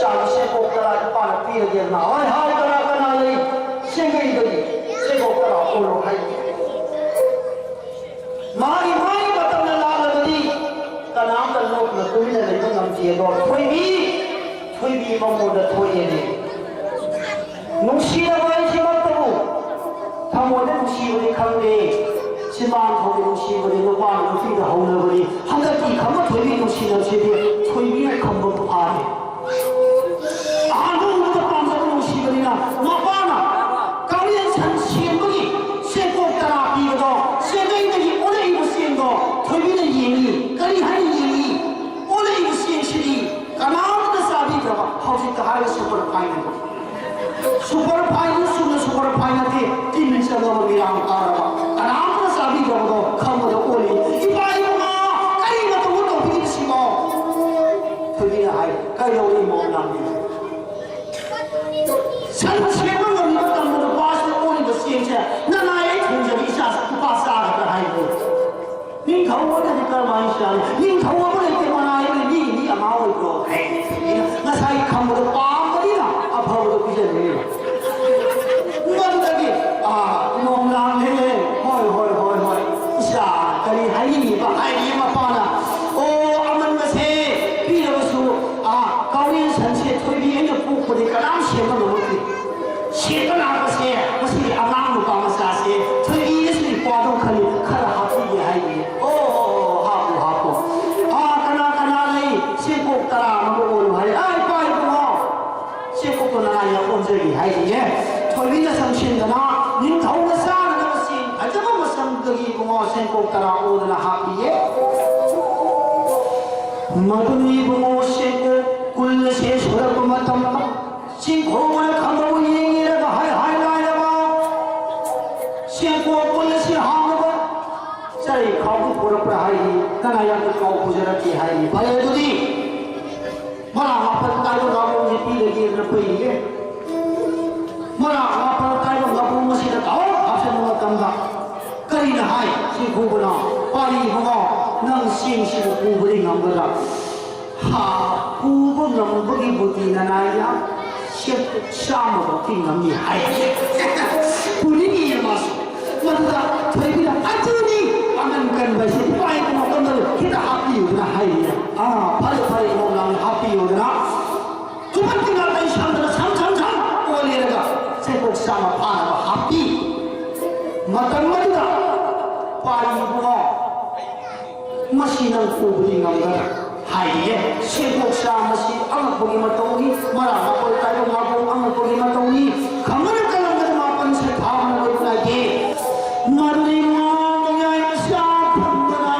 ꯆꯥꯕ ꯁꯦꯟꯄꯣꯛ ꯇꯔꯥ ꯏꯄꯥꯅ ꯄꯤꯔꯒꯦꯅ꯫ ꯍꯣꯏ, ꯍꯣꯏ, ꯀꯅꯥ ꯀꯅꯥ ꯂꯩ? ꯁꯦꯡꯒꯩꯗꯒꯤ ꯁꯦꯟꯄꯣꯛ ꯇꯔꯥ ꯑꯣꯜꯂꯣ ꯍꯥꯏ꯫ ꯃꯥꯒꯤ ꯃꯥꯒꯤ ꯃꯇꯝꯅ ꯂꯥꯛꯂꯕꯗꯤ ꯀꯅꯥꯝꯇ ꯅꯣꯛꯅ ꯇꯨꯃꯤꯟꯅ ꯂꯩꯕ ꯉꯝꯗꯦ ꯑꯗꯣ ꯊꯣꯏꯕꯤ, ꯊꯣꯏꯕꯤ ꯃꯉꯣꯟꯗ ꯊꯣꯛꯑꯦꯅꯦ꯫ ꯅꯨꯡꯁꯤꯔꯕ ꯑꯩꯁꯤꯃꯛꯇꯕꯨ ꯊꯃꯣꯏꯗ ꯅꯨꯡꯁꯤꯕꯗꯤ ꯈꯪꯗꯦ, ꯆꯤꯟꯕꯥꯟ ꯊꯣꯡꯒꯤ ꯅꯨꯡꯁꯤꯕꯗꯤ ꯅꯨꯄꯥꯅ ꯅꯨꯄꯤꯗ ꯍꯧꯅꯕꯅꯤ꯫ ꯍꯟꯗꯛꯀꯤ ꯈꯝꯕ ꯊꯣꯏꯕꯤ ꯅꯨꯡꯁꯤꯅꯕꯁꯤꯗꯤ ꯊꯣꯏꯕꯤꯅ ꯈꯝꯕꯕꯨ ꯐꯥꯔꯦ꯫ ꯑꯍꯥꯟꯕ ꯎꯕꯗ ꯄꯥꯝꯖꯕ ꯅꯨꯡꯁꯤꯕꯅꯤꯅ ꯃꯄꯥꯅ ꯀꯥꯎꯔꯦꯟ ꯁꯟ ꯁꯦꯝꯕꯒꯤ ꯆꯦꯡꯀꯣꯛ ꯇꯔꯥ ꯄꯤꯕꯗꯣ ꯆꯦꯡꯒꯩꯗꯒꯤ ꯑꯣꯜꯂꯛꯏꯕ ꯆꯦꯡꯗꯣ ꯊꯣꯏꯕꯤꯅ ꯌꯦꯡꯉꯤ꯫ ꯀꯔꯤ ꯍꯥꯏꯅ ꯌꯦꯡꯉꯤ? ꯑꯣꯜꯂꯛꯏꯕ ꯆꯦꯡꯁꯤꯗꯤ ꯀꯅꯥꯝꯇ ꯆꯥꯕꯤꯗ꯭ꯔꯕ, ꯍꯧꯖꯤꯛꯇ ꯍꯥꯏꯔꯒ ꯁꯨꯄꯔ ꯐꯥꯏꯟ ꯍꯥꯏꯕ꯫ ꯁꯨꯄꯔ ꯐꯥꯏꯟ ꯆꯨꯝꯅ ꯁꯨꯄꯔ ꯐꯥꯏꯟ ꯅꯠꯇꯦ, ꯇꯤꯟ ꯆꯪꯉꯕ ꯃꯤꯔꯥꯡ ꯀꯥꯔꯕ ꯀꯅꯥꯝꯇꯅ ꯆꯥꯕꯤꯗ꯭ꯔꯕꯗꯣ ꯈꯪꯕꯗ ꯑꯣꯜꯂꯤ꯫ ꯏꯄꯥ ꯏꯃꯥ ꯀꯔꯤ ꯃꯇꯧꯅ ꯇꯧꯕꯤꯔꯤꯕꯁꯤꯕꯣ? ꯊꯣꯏꯕꯤꯅ ꯍꯥꯏ, ꯀꯩꯗꯧꯔꯤ ꯃꯣ ꯅꯪꯗꯤ? ꯁꯟ ꯁꯦꯝꯕ ꯉꯝꯅꯕ ꯇꯝꯕ ꯅꯨꯄꯥꯁꯤꯅ ꯑꯣꯜꯂꯤꯕ ꯆꯦꯡꯁꯦ ꯅꯅꯥꯏ ꯑꯩ ꯊꯣꯡꯖꯒꯦ ꯏꯆꯥꯁꯤ ꯅꯨꯄꯥ ꯆꯥꯒꯗ꯭ꯔꯥ ꯍꯥꯏꯕꯗꯨ꯫ ꯅꯤꯡꯊꯧꯕꯅꯗꯤ ꯀꯔꯝꯍꯥꯏꯅ ꯆꯥꯅꯤ? ꯅꯤꯡꯊꯧꯕ ꯂꯩꯇꯦ ꯃꯅꯥꯏ ꯑꯃ ꯃꯤꯒꯤ ꯃꯤ ꯑꯃ ꯑꯣꯏꯕ꯭ꯔꯣ? ꯍꯥꯏ, ꯉꯁꯥꯏ ꯈꯪꯕꯗꯣ ꯄꯥꯝꯕꯅꯤꯅ ꯑꯐꯕꯗꯣ ꯄꯤꯖꯗꯣꯏꯅꯦꯕ꯫ ꯃꯗꯨꯗꯒꯤ ꯑꯥ ꯅꯣꯡ ꯂꯥꯡꯂꯦ꯫ ꯍꯣꯏ ꯍꯣꯏ ꯍꯣꯏ ꯍꯣꯏ꯫ ꯏꯆꯥ ꯀꯔꯤ ꯍꯥꯏꯅꯤꯡꯉꯤꯕ ꯍꯥꯏꯔꯤ ꯃꯄꯥꯅ꯫ ꯑꯣ ꯑꯃꯟꯕꯁꯦ ꯄꯤꯔꯕꯁꯨ ꯑꯥ ꯀꯥꯎꯔꯦꯟ ꯁꯟꯁꯦ ꯊꯣꯏꯕꯤ ꯑꯩꯅ ꯄꯣꯛꯄꯗꯤ ꯀꯅꯥꯝ ꯁꯦꯝꯕ ꯉꯝꯃꯛꯇꯦ꯫ ꯁꯦꯠꯄ ꯂꯥꯛꯄꯁꯦ ꯃꯁꯤꯒꯤ ꯑꯉꯥꯡ ꯅꯨꯄꯥ ꯃꯆꯥꯁꯦ ꯊꯣꯏꯕꯤꯅꯁꯨ ꯏꯄ꯭ꯋꯥꯗꯣ ꯈꯜꯂꯤ ꯈꯔ ꯍꯥꯞꯄꯤꯒꯦ ꯍꯥꯏꯌꯦ꯫ ꯑꯣ ꯑꯣ ꯑꯣ ꯍꯥꯞꯄꯣ ꯍꯥꯞꯄꯣ꯫ ꯑꯥ ꯀꯅꯥ ꯀꯅꯥ ꯂꯩ? ꯁꯦꯡꯀꯣꯛ ꯇꯔꯥ ꯑꯃꯒ ꯑꯣꯜꯂꯨ ꯍꯥꯏ꯫ ꯑꯥ ꯏꯄꯥ ꯏꯕꯨꯡꯉꯣ ꯁꯦꯡꯀꯣꯛꯇꯣ ꯅꯅꯥꯏꯅ ꯑꯣꯟꯖꯒꯦ ꯍꯥꯏꯔꯤꯌꯦ꯫ ꯊꯣꯏꯕꯤꯅ ꯆꯪꯁꯤꯟꯗꯅ ꯅꯤꯡꯊꯧꯅ ꯆꯥꯅꯅꯕ ꯆꯦꯡ ꯐꯖꯕ ꯃꯁꯝꯗꯒꯤ ꯏꯕꯨꯡꯉꯣ ꯁꯦꯡꯀꯣꯛ ꯇꯔꯥ ꯑꯣꯗꯅ ꯍꯥꯞꯄꯤꯌꯦ꯫ ꯃꯗꯨꯅ ꯏꯕꯨꯡꯉꯣ ꯁꯦꯡꯀꯣꯛ ꯀꯨꯜ ꯑꯁꯦ ꯁꯨꯔꯛꯄ ꯃꯇꯝꯗ ꯆꯤꯡꯈꯣꯡꯕꯅ ꯈꯝꯕꯕꯨ ꯌꯦꯡꯉꯦꯔꯒ ꯍꯥꯏ ꯍꯥꯏ ꯂꯥꯏꯔꯕ ꯁꯦꯡꯀꯣꯛ ꯀꯨꯜ ꯑꯁꯤ ꯍꯥꯡꯅꯕ ꯆꯔꯩ ꯈꯥꯎꯗꯨ ꯄꯨꯔꯛꯄ꯭ꯔꯥ ꯍꯥꯏꯔꯤ꯫ ꯀꯅꯥ ꯌꯥꯝꯅ ꯈꯥꯎ ꯄꯨꯖꯔꯛꯀꯦ ꯍꯥꯏꯔꯤ꯫ ꯐꯔꯦ ꯑꯗꯨꯗꯤ ꯃꯔꯥ ꯃꯥꯄꯜ ꯀꯥꯏꯕ ꯉꯥꯃꯨꯁꯦ ꯄꯤꯔꯒꯦꯅ ꯄꯨꯏꯌꯦ꯫ ꯃꯔꯥ ꯃꯥꯄꯜ ꯀꯥꯏꯕ ꯉꯥꯃꯨ ꯑꯁꯤꯗ ꯇꯥꯎ ꯍꯥꯞꯆꯤꯟꯕ ꯃꯇꯝꯗ ꯀꯔꯤꯅ ꯍꯥꯏ? ꯁꯤ ꯈꯨꯕꯅ ꯄꯥꯔꯤ ꯏꯕꯨꯡꯉꯣ ꯅꯪ ꯆꯦꯡꯁꯤꯕꯨ ꯄꯨꯕꯗꯤ ꯉꯝꯒꯗ꯭ꯔꯥ? ꯍꯥ, ꯄꯨꯕ ꯉꯝꯕꯒꯤ ꯕꯨꯗꯤ ꯅꯅꯥꯏꯅ ꯁꯦꯠ ꯆꯥꯝꯃꯐꯥꯎꯗꯤ ꯉꯝꯃꯤ ꯍꯥꯏ꯫ ꯄꯨꯅꯤꯡꯉꯤ ꯃꯥꯁꯨ꯫ ꯃꯗꯨꯗ ꯊꯣꯏꯕꯤꯅ "ꯑꯗꯨꯅꯤ ꯄꯥꯡꯒꯟ ꯀꯟꯕ ꯍꯥꯏꯁꯦ, ꯏꯄꯥ ꯏꯄꯨ ꯃꯇꯝꯗ ꯈꯤꯇ ꯍꯥꯞꯄꯤꯌꯨꯗꯅ" ꯍꯥꯏꯔꯤꯌꯦ꯫ "ꯑꯥ, ꯐꯔꯦ, ꯐꯔꯦ, ꯏꯃꯧ ꯅꯪ ꯍꯥꯞꯄꯤꯌꯨꯗꯅ"꯫ ꯆꯨꯝꯃꯛꯇꯤ ꯉꯥꯛꯇ ꯁꯝꯗꯅ ꯁꯝ ꯁꯝ ꯁꯝ ꯑꯣꯜꯂꯦꯔꯒ ꯁꯦꯡꯗꯣꯛ ꯆꯥꯝꯃ ꯐꯥꯅꯕ ꯍꯥꯞꯄꯤ꯫ ꯃꯇꯝ ꯑꯗꯨꯗ ꯄꯥꯔꯤ ꯏꯕꯨꯡꯉꯣ, "ꯃꯁꯤ ꯅꯪ ꯄꯨꯕꯗꯤ ꯉꯝꯒꯗ꯭ꯔꯥ?" ꯍꯥꯏꯔꯤꯌꯦ꯫ ꯁꯦꯡꯗꯣꯛ ꯆꯥꯝꯃꯁꯤ ꯑꯉꯛꯄꯒꯤ ꯃꯇꯧꯅꯤ, ꯃꯔꯥ ꯃꯄꯣꯜ ꯇꯥꯏꯕ ꯉꯥꯕꯣꯡ ꯑꯉꯛꯄꯒꯤ ꯃꯇꯧꯅꯤ꯫ ꯈꯪꯕꯅ ꯀꯜꯂꯝꯕꯗ ꯃꯥꯄꯟ ꯁꯦ ꯊꯥꯕꯅ ꯂꯣꯏꯕ ꯅꯥꯏꯗꯦ꯫ ꯃꯗꯨꯗꯤ ꯃꯃꯥ ꯃꯌꯥꯏ ꯃꯆꯥ ꯐꯪꯕꯅ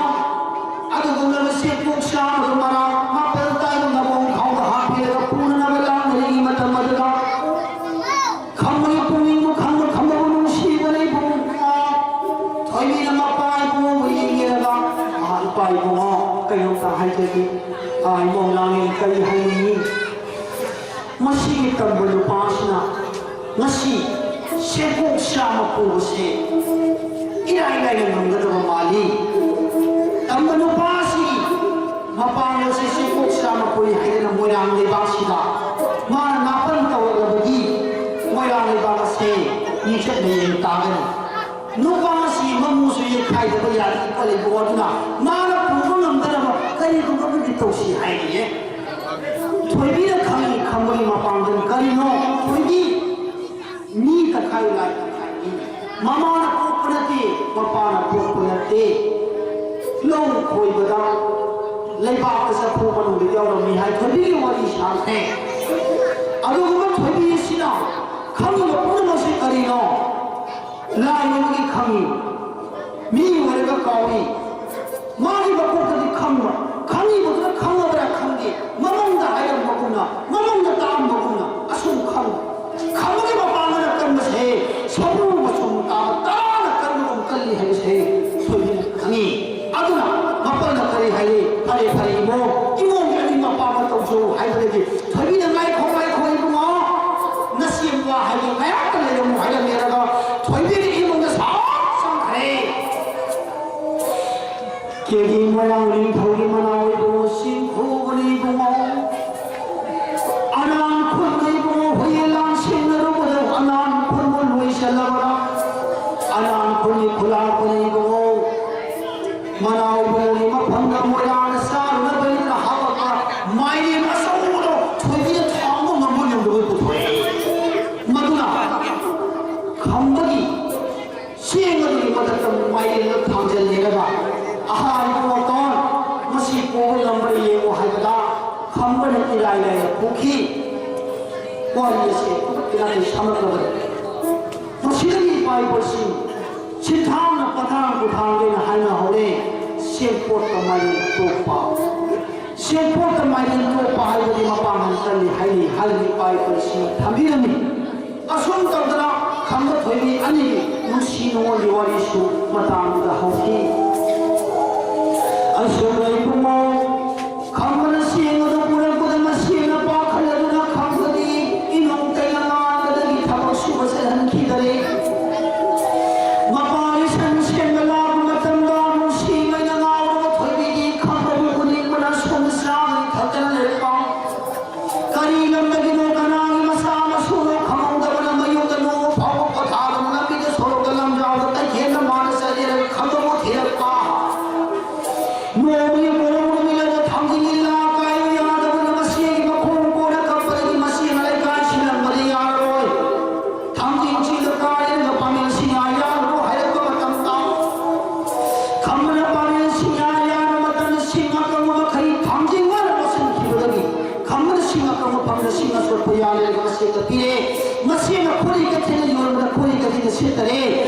ꯑꯗꯨꯒꯨꯝꯂꯕ ꯁꯦꯡꯗꯣꯛ ꯆꯥꯝꯃꯗꯨ ꯃꯔꯥ ꯃꯄꯣꯜ ꯇꯥꯏꯕ ꯉꯥꯕꯣꯡ ꯈꯥꯎꯗ ꯍꯥꯞꯄꯤꯔꯒ ꯄꯨꯅꯅꯕ ꯂꯥꯡꯅꯔꯤꯉꯩ ꯃꯇꯝ ꯑꯗꯨꯗ ꯈꯝꯕꯒꯤ ꯄꯨꯛꯅꯤꯡꯕꯨ ꯈꯪꯕ, ꯈꯝꯕꯕꯨ ꯅꯨꯡꯁꯤꯕꯅ ꯏꯕꯨꯡꯉꯣ꯫ ꯊꯣꯏꯕꯤꯅ ꯃꯄꯥ ꯏꯕꯨꯡꯉꯣꯕꯨ ꯌꯦꯡꯂꯒ, "ꯑꯥ, ꯏꯄꯥ ꯏꯕꯨꯡꯉꯣ, ꯀꯩꯅꯣꯝꯇ ꯍꯥꯏꯖꯒꯦ꯫ ꯑꯥ, ꯏꯃꯧ ꯂꯥꯡꯉꯦ, ꯀꯔꯤ ꯍꯥꯏꯅꯤꯡꯉꯤ? ꯃꯁꯤꯒꯤ ꯇꯝꯕ ꯅꯨꯄꯥꯁꯤꯅ ꯉꯁꯤ ꯁꯦꯡꯗꯣꯛ ꯆꯥꯝꯃ ꯄꯨꯕꯁꯦ ꯏꯔꯥꯏ ꯂꯥꯏꯅ ꯉꯝꯒꯗꯕ ꯃꯥꯜꯂꯤ꯫ ꯇꯝꯕ ꯅꯨꯄꯥꯁꯤ ꯃꯄꯥꯡꯒꯜꯁꯦ ꯁꯦꯡꯗꯣꯛ ꯆꯥꯝꯃ ꯄꯨꯏ ꯍꯥꯏꯗꯅ ꯃꯣꯏꯔꯥꯡ ꯂꯩꯕꯥꯛꯁꯤꯗ ꯃꯥꯅ ꯅꯥꯄꯟ ꯇꯧꯔꯛꯂꯕꯗꯤ ꯃꯣꯏꯔꯥꯡ ꯂꯩꯕꯥꯛ ꯑꯁꯦ ꯃꯤꯡꯆꯠ ꯃꯌꯦꯡ ꯇꯥꯒꯅꯤ꯫ ꯅꯨꯄꯥꯁꯤ ꯃꯃꯨꯁꯨ ꯌꯩꯈꯥꯏꯗꯕ ꯌꯥꯗꯦ, ꯏꯄꯥ ꯂꯩꯕ ꯑꯗꯨꯅ ꯃꯥꯅ ꯄꯨꯕ ꯉꯝꯗꯅꯕ ꯀꯔꯤꯒꯨꯝꯕ ꯑꯃꯗꯤ ꯇꯧꯁꯤ" ꯍꯥꯏꯔꯤꯌꯦ꯫ ꯊꯣꯏꯕꯤꯅ ꯈꯪꯉꯤ ꯈꯝꯕꯒꯤ ꯃꯄꯥꯡꯒꯜ ꯀꯔꯤꯅꯣ? ꯊꯣꯏꯕꯤ, ꯃꯤ ꯇꯪꯈꯥꯏ ꯂꯥꯏ ꯇꯪꯈꯥꯏꯅꯤ꯫ ꯃꯃꯥꯅ ꯄꯣꯛꯄ ꯅꯠꯇꯦ, ꯃꯄꯥꯅ ꯄꯣꯛꯄ ꯅꯠꯇꯦ꯫ ꯂꯧ ꯈꯣꯏꯕꯗ ꯂꯩꯕꯥꯛꯇ ꯆꯐꯨ ꯃꯅꯨꯡꯗ ꯌꯥꯎꯔꯝꯃꯤ ꯍꯥꯏ ꯊꯣꯏꯕꯤꯒꯤ ꯋꯥꯔꯤ ꯁꯥꯈ꯭ꯔꯦ꯫ ꯑꯗꯨꯒꯨꯝꯕ ꯊꯣꯏꯕꯤ ꯑꯁꯤꯅ ꯈꯪꯉꯤꯕ ꯄꯨꯝꯅꯃꯛꯁꯤ ꯀꯔꯤꯅꯣ? ꯂꯥꯏ ꯑꯃꯒꯤ ꯈꯪꯉꯤ꯫ ꯃꯤ ꯑꯣꯏꯔꯒ ꯀꯥꯎꯏ꯫ ꯃꯥꯒꯤ ꯃꯀꯣꯛꯇꯗꯤ ꯈꯪꯕ, ꯈꯪꯉꯤꯕꯗꯨꯅ ꯈꯪꯉꯕ꯭ꯔꯥ ꯈꯪꯗꯦ, ꯃꯃꯪꯗ ꯍꯥꯏꯔꯝꯕꯒꯨꯝꯅ, ꯃꯃꯪꯗ ꯇꯥꯔꯝꯕꯒꯨꯝꯅ ꯑꯁꯨꯝ ꯈꯪꯕ꯫ ꯈꯪꯕꯒꯤ ꯃꯄꯥꯡꯒꯜꯅ ꯀꯟꯕꯁꯦ ꯁꯃꯨ ꯃꯆꯨꯝ ꯇꯥꯕ ꯇꯔꯥꯅ ꯀꯟꯕꯒꯨꯝ ꯀꯜꯂꯤ ꯍꯥꯏꯕꯁꯦ ꯊꯣꯏꯕꯤꯅ ꯈꯪꯉꯤ꯫ ꯑꯗꯨꯅ ꯃꯄꯜꯅ ꯀꯔꯤ ꯍꯥꯏꯔꯤ? "ꯐꯔꯦ, ꯐꯔꯦ, ꯏꯃꯣ, ꯏꯃꯣꯒꯤ ꯑꯅꯤꯡꯕ ꯑꯄꯥꯝꯕ ꯇꯧꯖꯧ" ꯍꯥꯏꯕꯗꯒꯤ ꯊꯣꯏꯕꯤꯅ "ꯉꯥꯏꯈꯣ, ꯉꯥꯏꯈꯣ, ꯏꯕꯨꯡꯉꯣ, ꯅꯆꯦ ꯋꯥ ꯍꯥꯏꯒꯦ, ꯉꯥꯏꯍꯥꯛꯇ ꯂꯩꯔꯝꯃꯨ" ꯍꯥꯏꯔꯝꯃꯦꯔꯒ ꯊꯣꯏꯕꯤꯅ ꯏꯃꯨꯡꯗ ꯁꯥꯎ ꯆꯪꯈ꯭ꯔꯦ꯫ ꯀꯦꯒꯤ ꯃꯣꯏꯔꯥꯡ ꯅꯤꯡꯊꯧꯒꯤ ꯃꯅꯥ ꯄꯨꯈꯤ꯫ ꯋꯥꯔꯤ ꯑꯁꯤ ꯏꯅꯥꯛꯇ ꯁꯝꯂꯛꯂꯕꯅꯤ꯫ ꯃꯁꯤꯗꯒꯤ ꯏꯄꯥ ꯏꯄꯨꯁꯤꯡ ꯁꯤꯟꯊꯥꯡꯅ ꯄꯊꯥꯡ ꯄꯨꯊꯥꯡꯒꯦꯅ ꯍꯥꯏꯅ ꯍꯧꯔꯦ꯫ ꯁꯦꯡꯄꯣꯠꯇ ꯃꯥꯏꯔꯦꯟ ꯇꯣꯛꯄ꯫ ꯁꯦꯡꯄꯣꯠꯇ ꯃꯥꯏꯔꯦꯟ ꯇꯣꯛꯄ ꯍꯥꯏꯕꯗꯤ ꯃꯄꯥꯡꯒꯜ ꯀꯜꯂꯤ ꯍꯥꯏꯅꯤ ꯍꯥꯏꯔꯤꯕ ꯏꯄꯥ ꯏꯄꯨꯁꯤꯡꯅ ꯊꯝꯕꯤꯔꯝꯃꯤ꯫ ꯑꯁꯨꯝ ꯇꯧꯗꯅ ꯈꯝꯕ ꯊꯣꯏꯕꯤ ꯑꯅꯤꯒꯤ ꯅꯨꯡꯁꯤ ꯅꯨꯡꯉꯣꯜꯒꯤ ꯋꯥꯔꯤꯁꯨ ꯃꯇꯥꯡꯗ ꯍꯧꯈꯤ꯫ ꯑꯁꯨꯝꯅ ꯏꯕꯨꯡꯉꯣ ꯈꯝꯕꯅ ꯆꯦꯡ ꯑꯗꯨ ꯄꯨꯔꯛꯄꯗ ꯃꯁꯦꯟꯅ ꯄꯥꯈꯠꯂꯗꯨꯅ ꯈꯝꯕꯗꯤ ꯏꯅꯧ ꯇꯩꯅ ꯉꯥꯟꯕꯗꯒꯤ ꯊꯕꯛ ꯁꯨꯕ ꯆꯠꯍꯟꯈꯤꯗꯔꯦ꯫ ꯃꯄꯥꯒꯤ ꯁꯟ ꯁꯦꯟꯕ ꯂꯥꯛꯄ ꯃꯇꯝꯗ ꯅꯨꯡꯁꯤꯕꯅ ꯉꯥꯎꯔꯕ ꯊꯣꯏꯕꯤꯗꯤ ꯈꯝꯕꯕꯨ ꯎꯅꯤꯡꯕꯅ ꯁꯣꯝꯗ ꯆꯥꯕꯅꯤ ꯊꯛꯇꯅ ꯂꯩꯔꯛꯄ꯫ ꯀꯔꯤ ꯂꯝꯗꯒꯤꯅꯣ ꯀꯅꯥꯒꯤ ꯃꯆꯥ ꯃꯁꯨꯅꯣ ꯈꯪꯍꯧꯗꯕꯅ ꯃꯌꯨꯝꯗ ꯅꯣꯡꯃ ꯐꯥꯎꯕ ꯄꯣꯊꯥꯗꯅ ꯂꯝꯕꯤꯗ ꯁꯣꯔꯣꯛꯇ ꯂꯝꯖꯥꯎꯗ ꯀꯩꯊꯦꯜꯗ ꯃꯥꯅ ꯆꯠꯂꯦꯅ ꯈꯪꯕꯕꯨ ꯊꯤꯔꯛꯄ꯫ ꯅꯣꯡꯃꯒꯤ ꯄꯣꯔꯧ ꯅꯨꯃꯤꯠꯂꯗ ꯊꯥꯡꯖꯤꯡꯒꯤ ꯂꯤꯂꯥ ꯀꯥꯏꯕ ꯌꯥꯗꯕꯅ ꯃꯆꯦꯒꯤ ꯃꯈꯣꯡ ꯀꯣꯟꯅ ꯀꯞꯄꯗꯒꯤ ꯃꯆꯦꯅ ꯂꯩꯀꯥꯏ ꯁꯤꯜꯂꯝꯕꯗꯤ ꯌꯥꯔꯔꯣꯏ꯫ ꯊꯥꯡꯖꯤꯡ ꯆꯤꯡꯗ ꯀꯥꯏꯔꯒ ꯄꯥꯃꯦꯜꯁꯤꯡ ꯌꯥꯔꯔꯣꯏ ꯍꯥꯏꯔꯛꯄ ꯃꯇꯝꯗ ꯈꯝꯕꯅ ꯄꯥꯃꯦꯜꯁꯤꯡ ꯌꯥꯔ ꯌꯥꯔꯕ ꯃꯇꯝꯗ ꯁꯤꯡ ꯑꯀꯪꯕ ꯃꯈꯩ ꯊꯥꯡꯖꯤꯡ ꯑꯣꯏꯅ ꯂꯣꯠꯁꯤꯟꯈꯤꯕꯗꯒꯤ ꯈꯝꯕꯅ ꯁꯤꯡ ꯑꯀꯪꯕ ꯐꯪꯗ ꯁꯤꯡ ꯑꯆꯣꯠꯄ ꯌꯥꯜꯂꯒ ꯃꯆꯦꯗ ꯄꯤꯔꯦ꯫ ꯃꯆꯦꯅ ꯈꯣꯔꯤ ꯀꯩꯊꯦꯜꯗ ꯌꯣꯟꯕꯗ ꯈꯣꯔꯤ ꯀꯩꯊꯦꯜꯗ ꯁꯤꯠꯇꯔꯦ꯫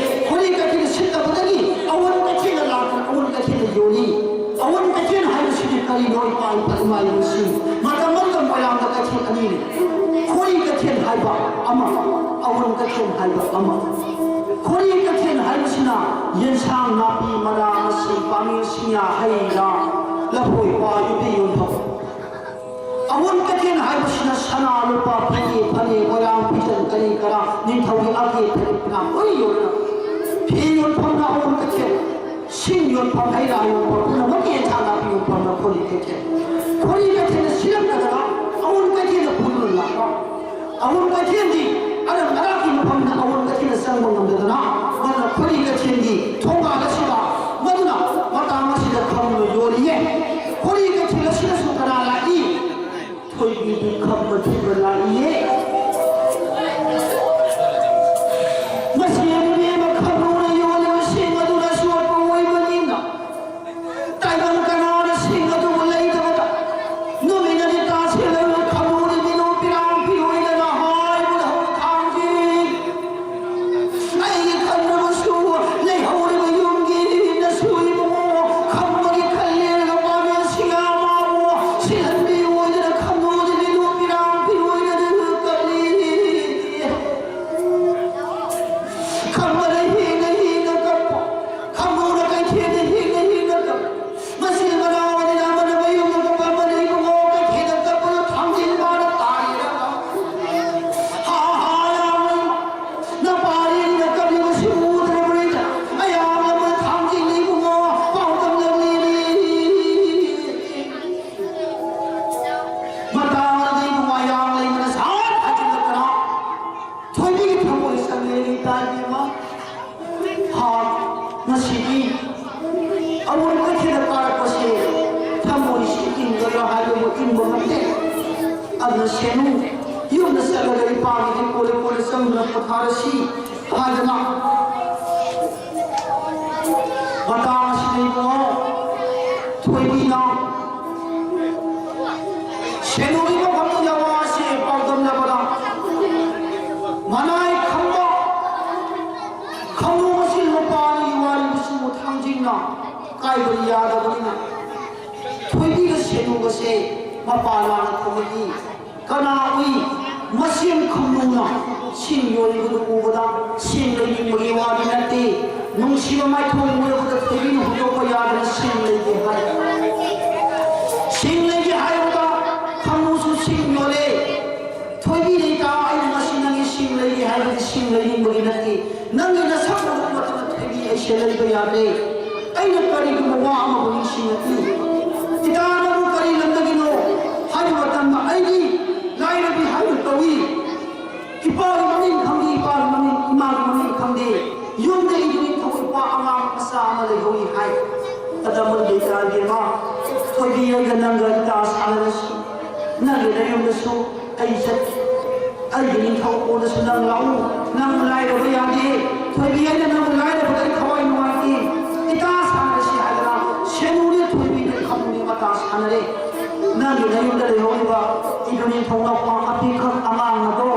ꯈꯣꯔꯤ ꯀꯩꯊꯦꯜꯗ ꯁꯤꯠꯇꯕꯗꯒꯤ ꯑꯋꯣꯟ ꯀꯩꯊꯦꯜꯗ ꯂꯥꯛꯇꯅ ꯑꯋꯣꯟ ꯀꯩꯊꯦꯜꯗ ꯌꯣꯜꯂꯤ꯫ ꯑꯑꯣꯟ ꯀꯩꯊꯦꯜ ꯍꯥꯏꯕꯁꯤꯗꯤ ꯀꯔꯤꯅꯣ? ꯏꯄꯥ ꯏꯄꯥ ꯏꯃꯥ ꯏꯕꯦꯜꯁꯤꯡ, ꯃꯇꯝ ꯑꯃꯗ ꯃꯣꯏꯔꯥꯡꯗ ꯀꯩꯊꯦꯜ ꯑꯅꯤ ꯂꯩ꯫ ꯈꯣꯔꯤ ꯀꯩꯊꯦꯜ ꯍꯥꯏꯕ ꯑꯃ, ꯑꯑꯣꯟ ꯀꯩꯊꯦꯜ ꯍꯥꯏꯕ ꯑꯃ꯫ ꯈꯣꯔꯤ ꯀꯩꯊꯦꯜ ꯍꯥꯏꯕꯁꯤꯅ ꯌꯦꯟꯁꯥꯡ ꯅꯥꯄꯤ, ꯃꯅꯥ ꯃꯁꯤꯡ, ꯄꯥꯃꯦꯜ ꯁꯤꯡꯌꯥ, ꯍꯩ ꯔꯥ, ꯂꯐꯣꯏ ꯄꯥ ꯌꯨꯕꯤ ꯌꯣꯟꯐꯝ꯫ ꯑꯑꯣꯟ ꯀꯩꯊꯦꯜ ꯍꯥꯏꯕꯁꯤꯅ ꯁꯅꯥ ꯂꯨꯄꯥ, ꯐꯅꯦꯛ ꯐꯅꯦꯛ, ꯃꯣꯏꯔꯥꯡ ꯐꯤꯖꯟ, ꯀꯔꯤ ꯀꯔꯥ, ꯅꯤꯡꯊꯧꯒꯤ ꯑꯀꯦ ꯐꯅꯦꯛ ꯀꯅꯥ ꯂꯣꯏ ꯌꯣꯟꯅ꯫ ꯐꯤ ꯌꯣꯟꯐꯝꯅ ꯑꯑꯣꯟ ꯀꯩꯊꯦꯜ, ꯁꯤꯡ ꯌꯣꯟꯐꯝ, ꯍꯩ ꯔꯥ ꯌꯣꯟꯐꯝ ꯄꯨꯝꯅꯃꯛꯀꯤ ꯌꯦꯟꯁꯥꯡ ꯅꯥꯄꯤ ꯌꯣꯟꯐꯝꯅ ꯈꯣꯔꯤ ꯀꯩꯊꯦꯜ꯫ ꯈꯣꯔꯤ ꯀꯩꯊꯦꯜꯗ ꯁꯤꯠꯂꯝꯗꯗꯅ ꯑꯑꯣꯟ ꯀꯩꯊꯦꯜꯗ ꯄꯨꯗꯨꯅ ꯂꯥꯛꯄ꯫ ꯑꯑꯣꯟ ꯀꯩꯊꯦꯜꯗꯤ ꯑꯔꯝ ꯑꯔꯥꯛꯀꯤ ꯃꯐꯝꯗ ꯑꯑꯣꯟ ꯀꯩꯊꯦꯜꯗ ꯆꯪꯕ ꯉꯝꯗꯗꯅ ꯃꯗꯨꯅ ꯈꯣꯔꯤ ꯀꯩꯊꯦꯜꯒꯤ ꯊꯣꯡꯒꯥꯜ ꯑꯁꯤꯗ, ꯃꯗꯨꯅ ꯃꯇꯥꯡ ꯑꯁꯤꯗ ꯈꯝꯕ ꯌꯣꯜꯂꯤꯌꯦ꯫ ꯈꯣꯔꯤ ꯀꯩꯊꯦꯜ ꯑꯁꯤꯗꯁꯨ ꯀꯅꯥ ꯂꯥꯛꯏ? ꯊꯣꯏꯕꯤꯗꯤ ꯈꯝꯕ ꯊꯤꯕ ꯂꯥꯛꯏꯌꯦ꯫ ꯃꯁꯤ ꯏꯕꯦꯝꯃ ꯈꯝꯕꯅ ꯌꯣꯜꯂꯤꯕ ꯁꯤꯡ ꯑꯗꯨꯅ ꯑꯆꯣꯠꯄ ꯑꯣꯏꯕꯅꯤꯅ ꯇꯥꯏꯕꯪ ꯀꯅꯥꯅ ꯁꯤꯡ ꯑꯗꯨꯕꯨ ꯂꯩꯗꯕꯗ ꯅꯨꯃꯤꯠ ꯑꯅꯤ ꯇꯥꯁꯤꯜꯂꯒ ꯈꯝꯕ ꯁꯤꯗꯤ ꯑꯃꯨꯔꯛ ꯀꯩꯊꯦꯜꯗ ꯀꯥꯔꯛꯄꯁꯦ ꯊꯃꯣꯏꯁꯤ ꯏꯪꯒꯗ꯭ꯔꯥ ꯍꯥꯏꯕꯕꯨ ꯏꯪꯕ ꯉꯝꯗꯦ꯫ ꯑꯗꯨꯅ ꯁꯦꯅꯨ ꯌꯨꯝꯗ ꯆꯠꯂꯒ ꯏꯄꯥꯒꯤ ꯍꯩꯀꯣꯜ ꯂꯩꯀꯣꯜꯗ ꯆꯪꯗꯨꯅ ꯄꯣꯊꯥꯔꯁꯤ ꯍꯥꯏꯗꯅ ꯃꯇꯥꯡ ꯑꯁꯤꯗ ꯏꯕꯨꯡꯉꯣ ꯊꯣꯏꯕꯤꯅ ꯁꯦꯅꯨꯒꯤ ꯃꯐꯝꯗ ꯋꯥꯁꯦ ꯄꯥꯎꯗꯝꯅꯕꯗ ꯃꯅꯥꯏ ꯈꯝꯕ ꯈꯝꯕ ꯑꯁꯤ ꯃꯄꯥꯟꯒꯤ ꯋꯥꯔꯤꯕꯁꯨ ꯊꯥꯡꯖꯤꯡꯅ ꯀꯥꯏꯕ ꯌꯥꯗꯕꯅꯤꯅ ꯊꯣꯏꯕꯤꯒ ꯁꯦꯅꯨꯒꯁꯦ ꯃꯄꯥꯟ ꯂꯥꯡꯅ ꯊꯣꯛꯂꯛꯏ꯫ ꯀꯅꯥ ꯎꯏ? ꯃꯁꯦꯝ ꯈꯝꯅꯨꯅ ꯁꯤꯡ ꯌꯣꯜꯂꯤꯕꯗꯨ ꯎꯕꯗ ꯁꯤꯡ ꯂꯩꯅꯤꯡꯕꯒꯤ ꯋꯥꯗꯤ ꯅꯠꯇꯦ꯫ ꯅꯨꯡꯁꯤꯕ ꯃꯥꯏꯊꯣꯡ ꯎꯔꯕꯗ ꯊꯣꯏꯕꯤꯅ ꯍꯨꯟꯗꯣꯛꯄ ꯌꯥꯗꯅ ꯁꯤꯡ ꯂꯩꯒꯦ ꯍꯥꯏ꯫ ꯁꯤꯡ ꯂꯩꯒꯦ ꯍꯥꯏꯕꯗ ꯈꯝꯅꯨꯁꯨ ꯁꯤꯡ ꯌꯣꯜꯂꯦ꯫ ꯊꯣꯏꯕꯤ ꯂꯩꯇ ꯑꯩꯅ ꯉꯁꯤ ꯅꯪꯒꯤ ꯁꯤꯡ ꯂꯩꯒꯦ ꯍꯥꯏꯕꯗꯤ ꯁꯤꯡ ꯂꯩꯅꯤꯡꯕꯒꯤ ꯅꯠꯇꯦ꯫ ꯅꯪꯒꯤ ꯅꯁꯛ ꯎꯔꯕ ꯃꯇꯝꯗ ꯊꯣꯏꯕꯤ ꯑꯩꯁꯦ ꯂꯩꯕ ꯌꯥꯗꯦ꯫ ꯑꯩꯅ ꯀꯔꯤꯒꯨꯝꯕ ꯋꯥ ꯑꯃꯕꯨ ꯅꯤꯡꯁꯤꯡꯂꯛꯏ꯫ ꯏꯇꯥ ꯅꯪꯕꯨ ꯀꯔꯤ ꯂꯝꯗꯒꯤꯅꯣ ꯍꯥꯏꯕ ꯃꯇꯝꯗ ꯑꯩꯗꯤ ꯂꯥꯏꯔꯕꯤ ꯍꯥꯏꯅ ꯀꯧꯏ꯫ ꯏꯄꯥꯒꯤ ꯃꯃꯤꯡ ꯈꯪꯗꯦ, ꯏꯄꯥꯒꯤ ꯃꯃꯤꯡ, ꯏꯃꯥꯒꯤ ꯃꯃꯤꯡ ꯈꯪꯗꯦ꯫ ꯌꯨꯝꯗ ꯏꯕꯨꯡ ꯊꯧ ꯏꯄꯥ ꯑꯉꯥꯡ ꯃꯆꯥ ꯑꯃ ꯂꯩꯍꯧꯏ ꯍꯥꯏ꯫ ꯑꯗ ꯃꯗꯨꯗ ꯏꯇꯥ ꯏꯕꯦꯝꯃ ꯊꯣꯏꯕꯤ ꯑꯩꯒ ꯅꯪꯒ ꯏꯇꯥ ꯁꯥꯟꯅꯔꯁꯤ꯫ ꯅꯪꯒꯤ ꯅꯌꯨꯝꯗꯁꯨ ꯑꯩ ꯆꯠꯀꯦ꯫ ꯑꯩꯒꯤ ꯅꯤꯡꯊꯧ ꯀꯣꯟꯗꯁꯨ ꯅꯪ ꯂꯥꯛꯎ꯫ ꯅꯪ ꯂꯥꯏꯔꯕ ꯌꯥꯗꯦ꯫ ꯊꯣꯏꯕꯤ ꯑꯩꯅ ꯅꯪꯕꯨ ꯂꯥꯏꯔꯕꯗ ꯑꯩ ꯊꯋꯥꯏ ꯅꯨꯡꯉꯥꯏꯇꯦ꯫ ꯏꯇꯥ ꯁꯥꯟꯅꯔꯁꯤ ꯍꯥꯏꯗꯅ ꯁꯦꯅꯨꯅꯦ ꯊꯣꯏꯕꯤꯅꯦ ꯈꯝꯅꯨꯅꯦ ꯃꯇꯥ ꯁꯥꯟꯅꯔꯦ꯫ ꯅꯪꯒꯤ ꯅꯌꯨꯝꯗ ꯂꯩꯍꯧꯔꯤꯕ ꯏꯕꯨꯡ ꯅꯤꯡꯊꯧ ꯅꯥꯎꯄꯥ ꯑꯄꯤꯛꯈꯛ ꯑꯉꯥꯡ ꯑꯗꯣ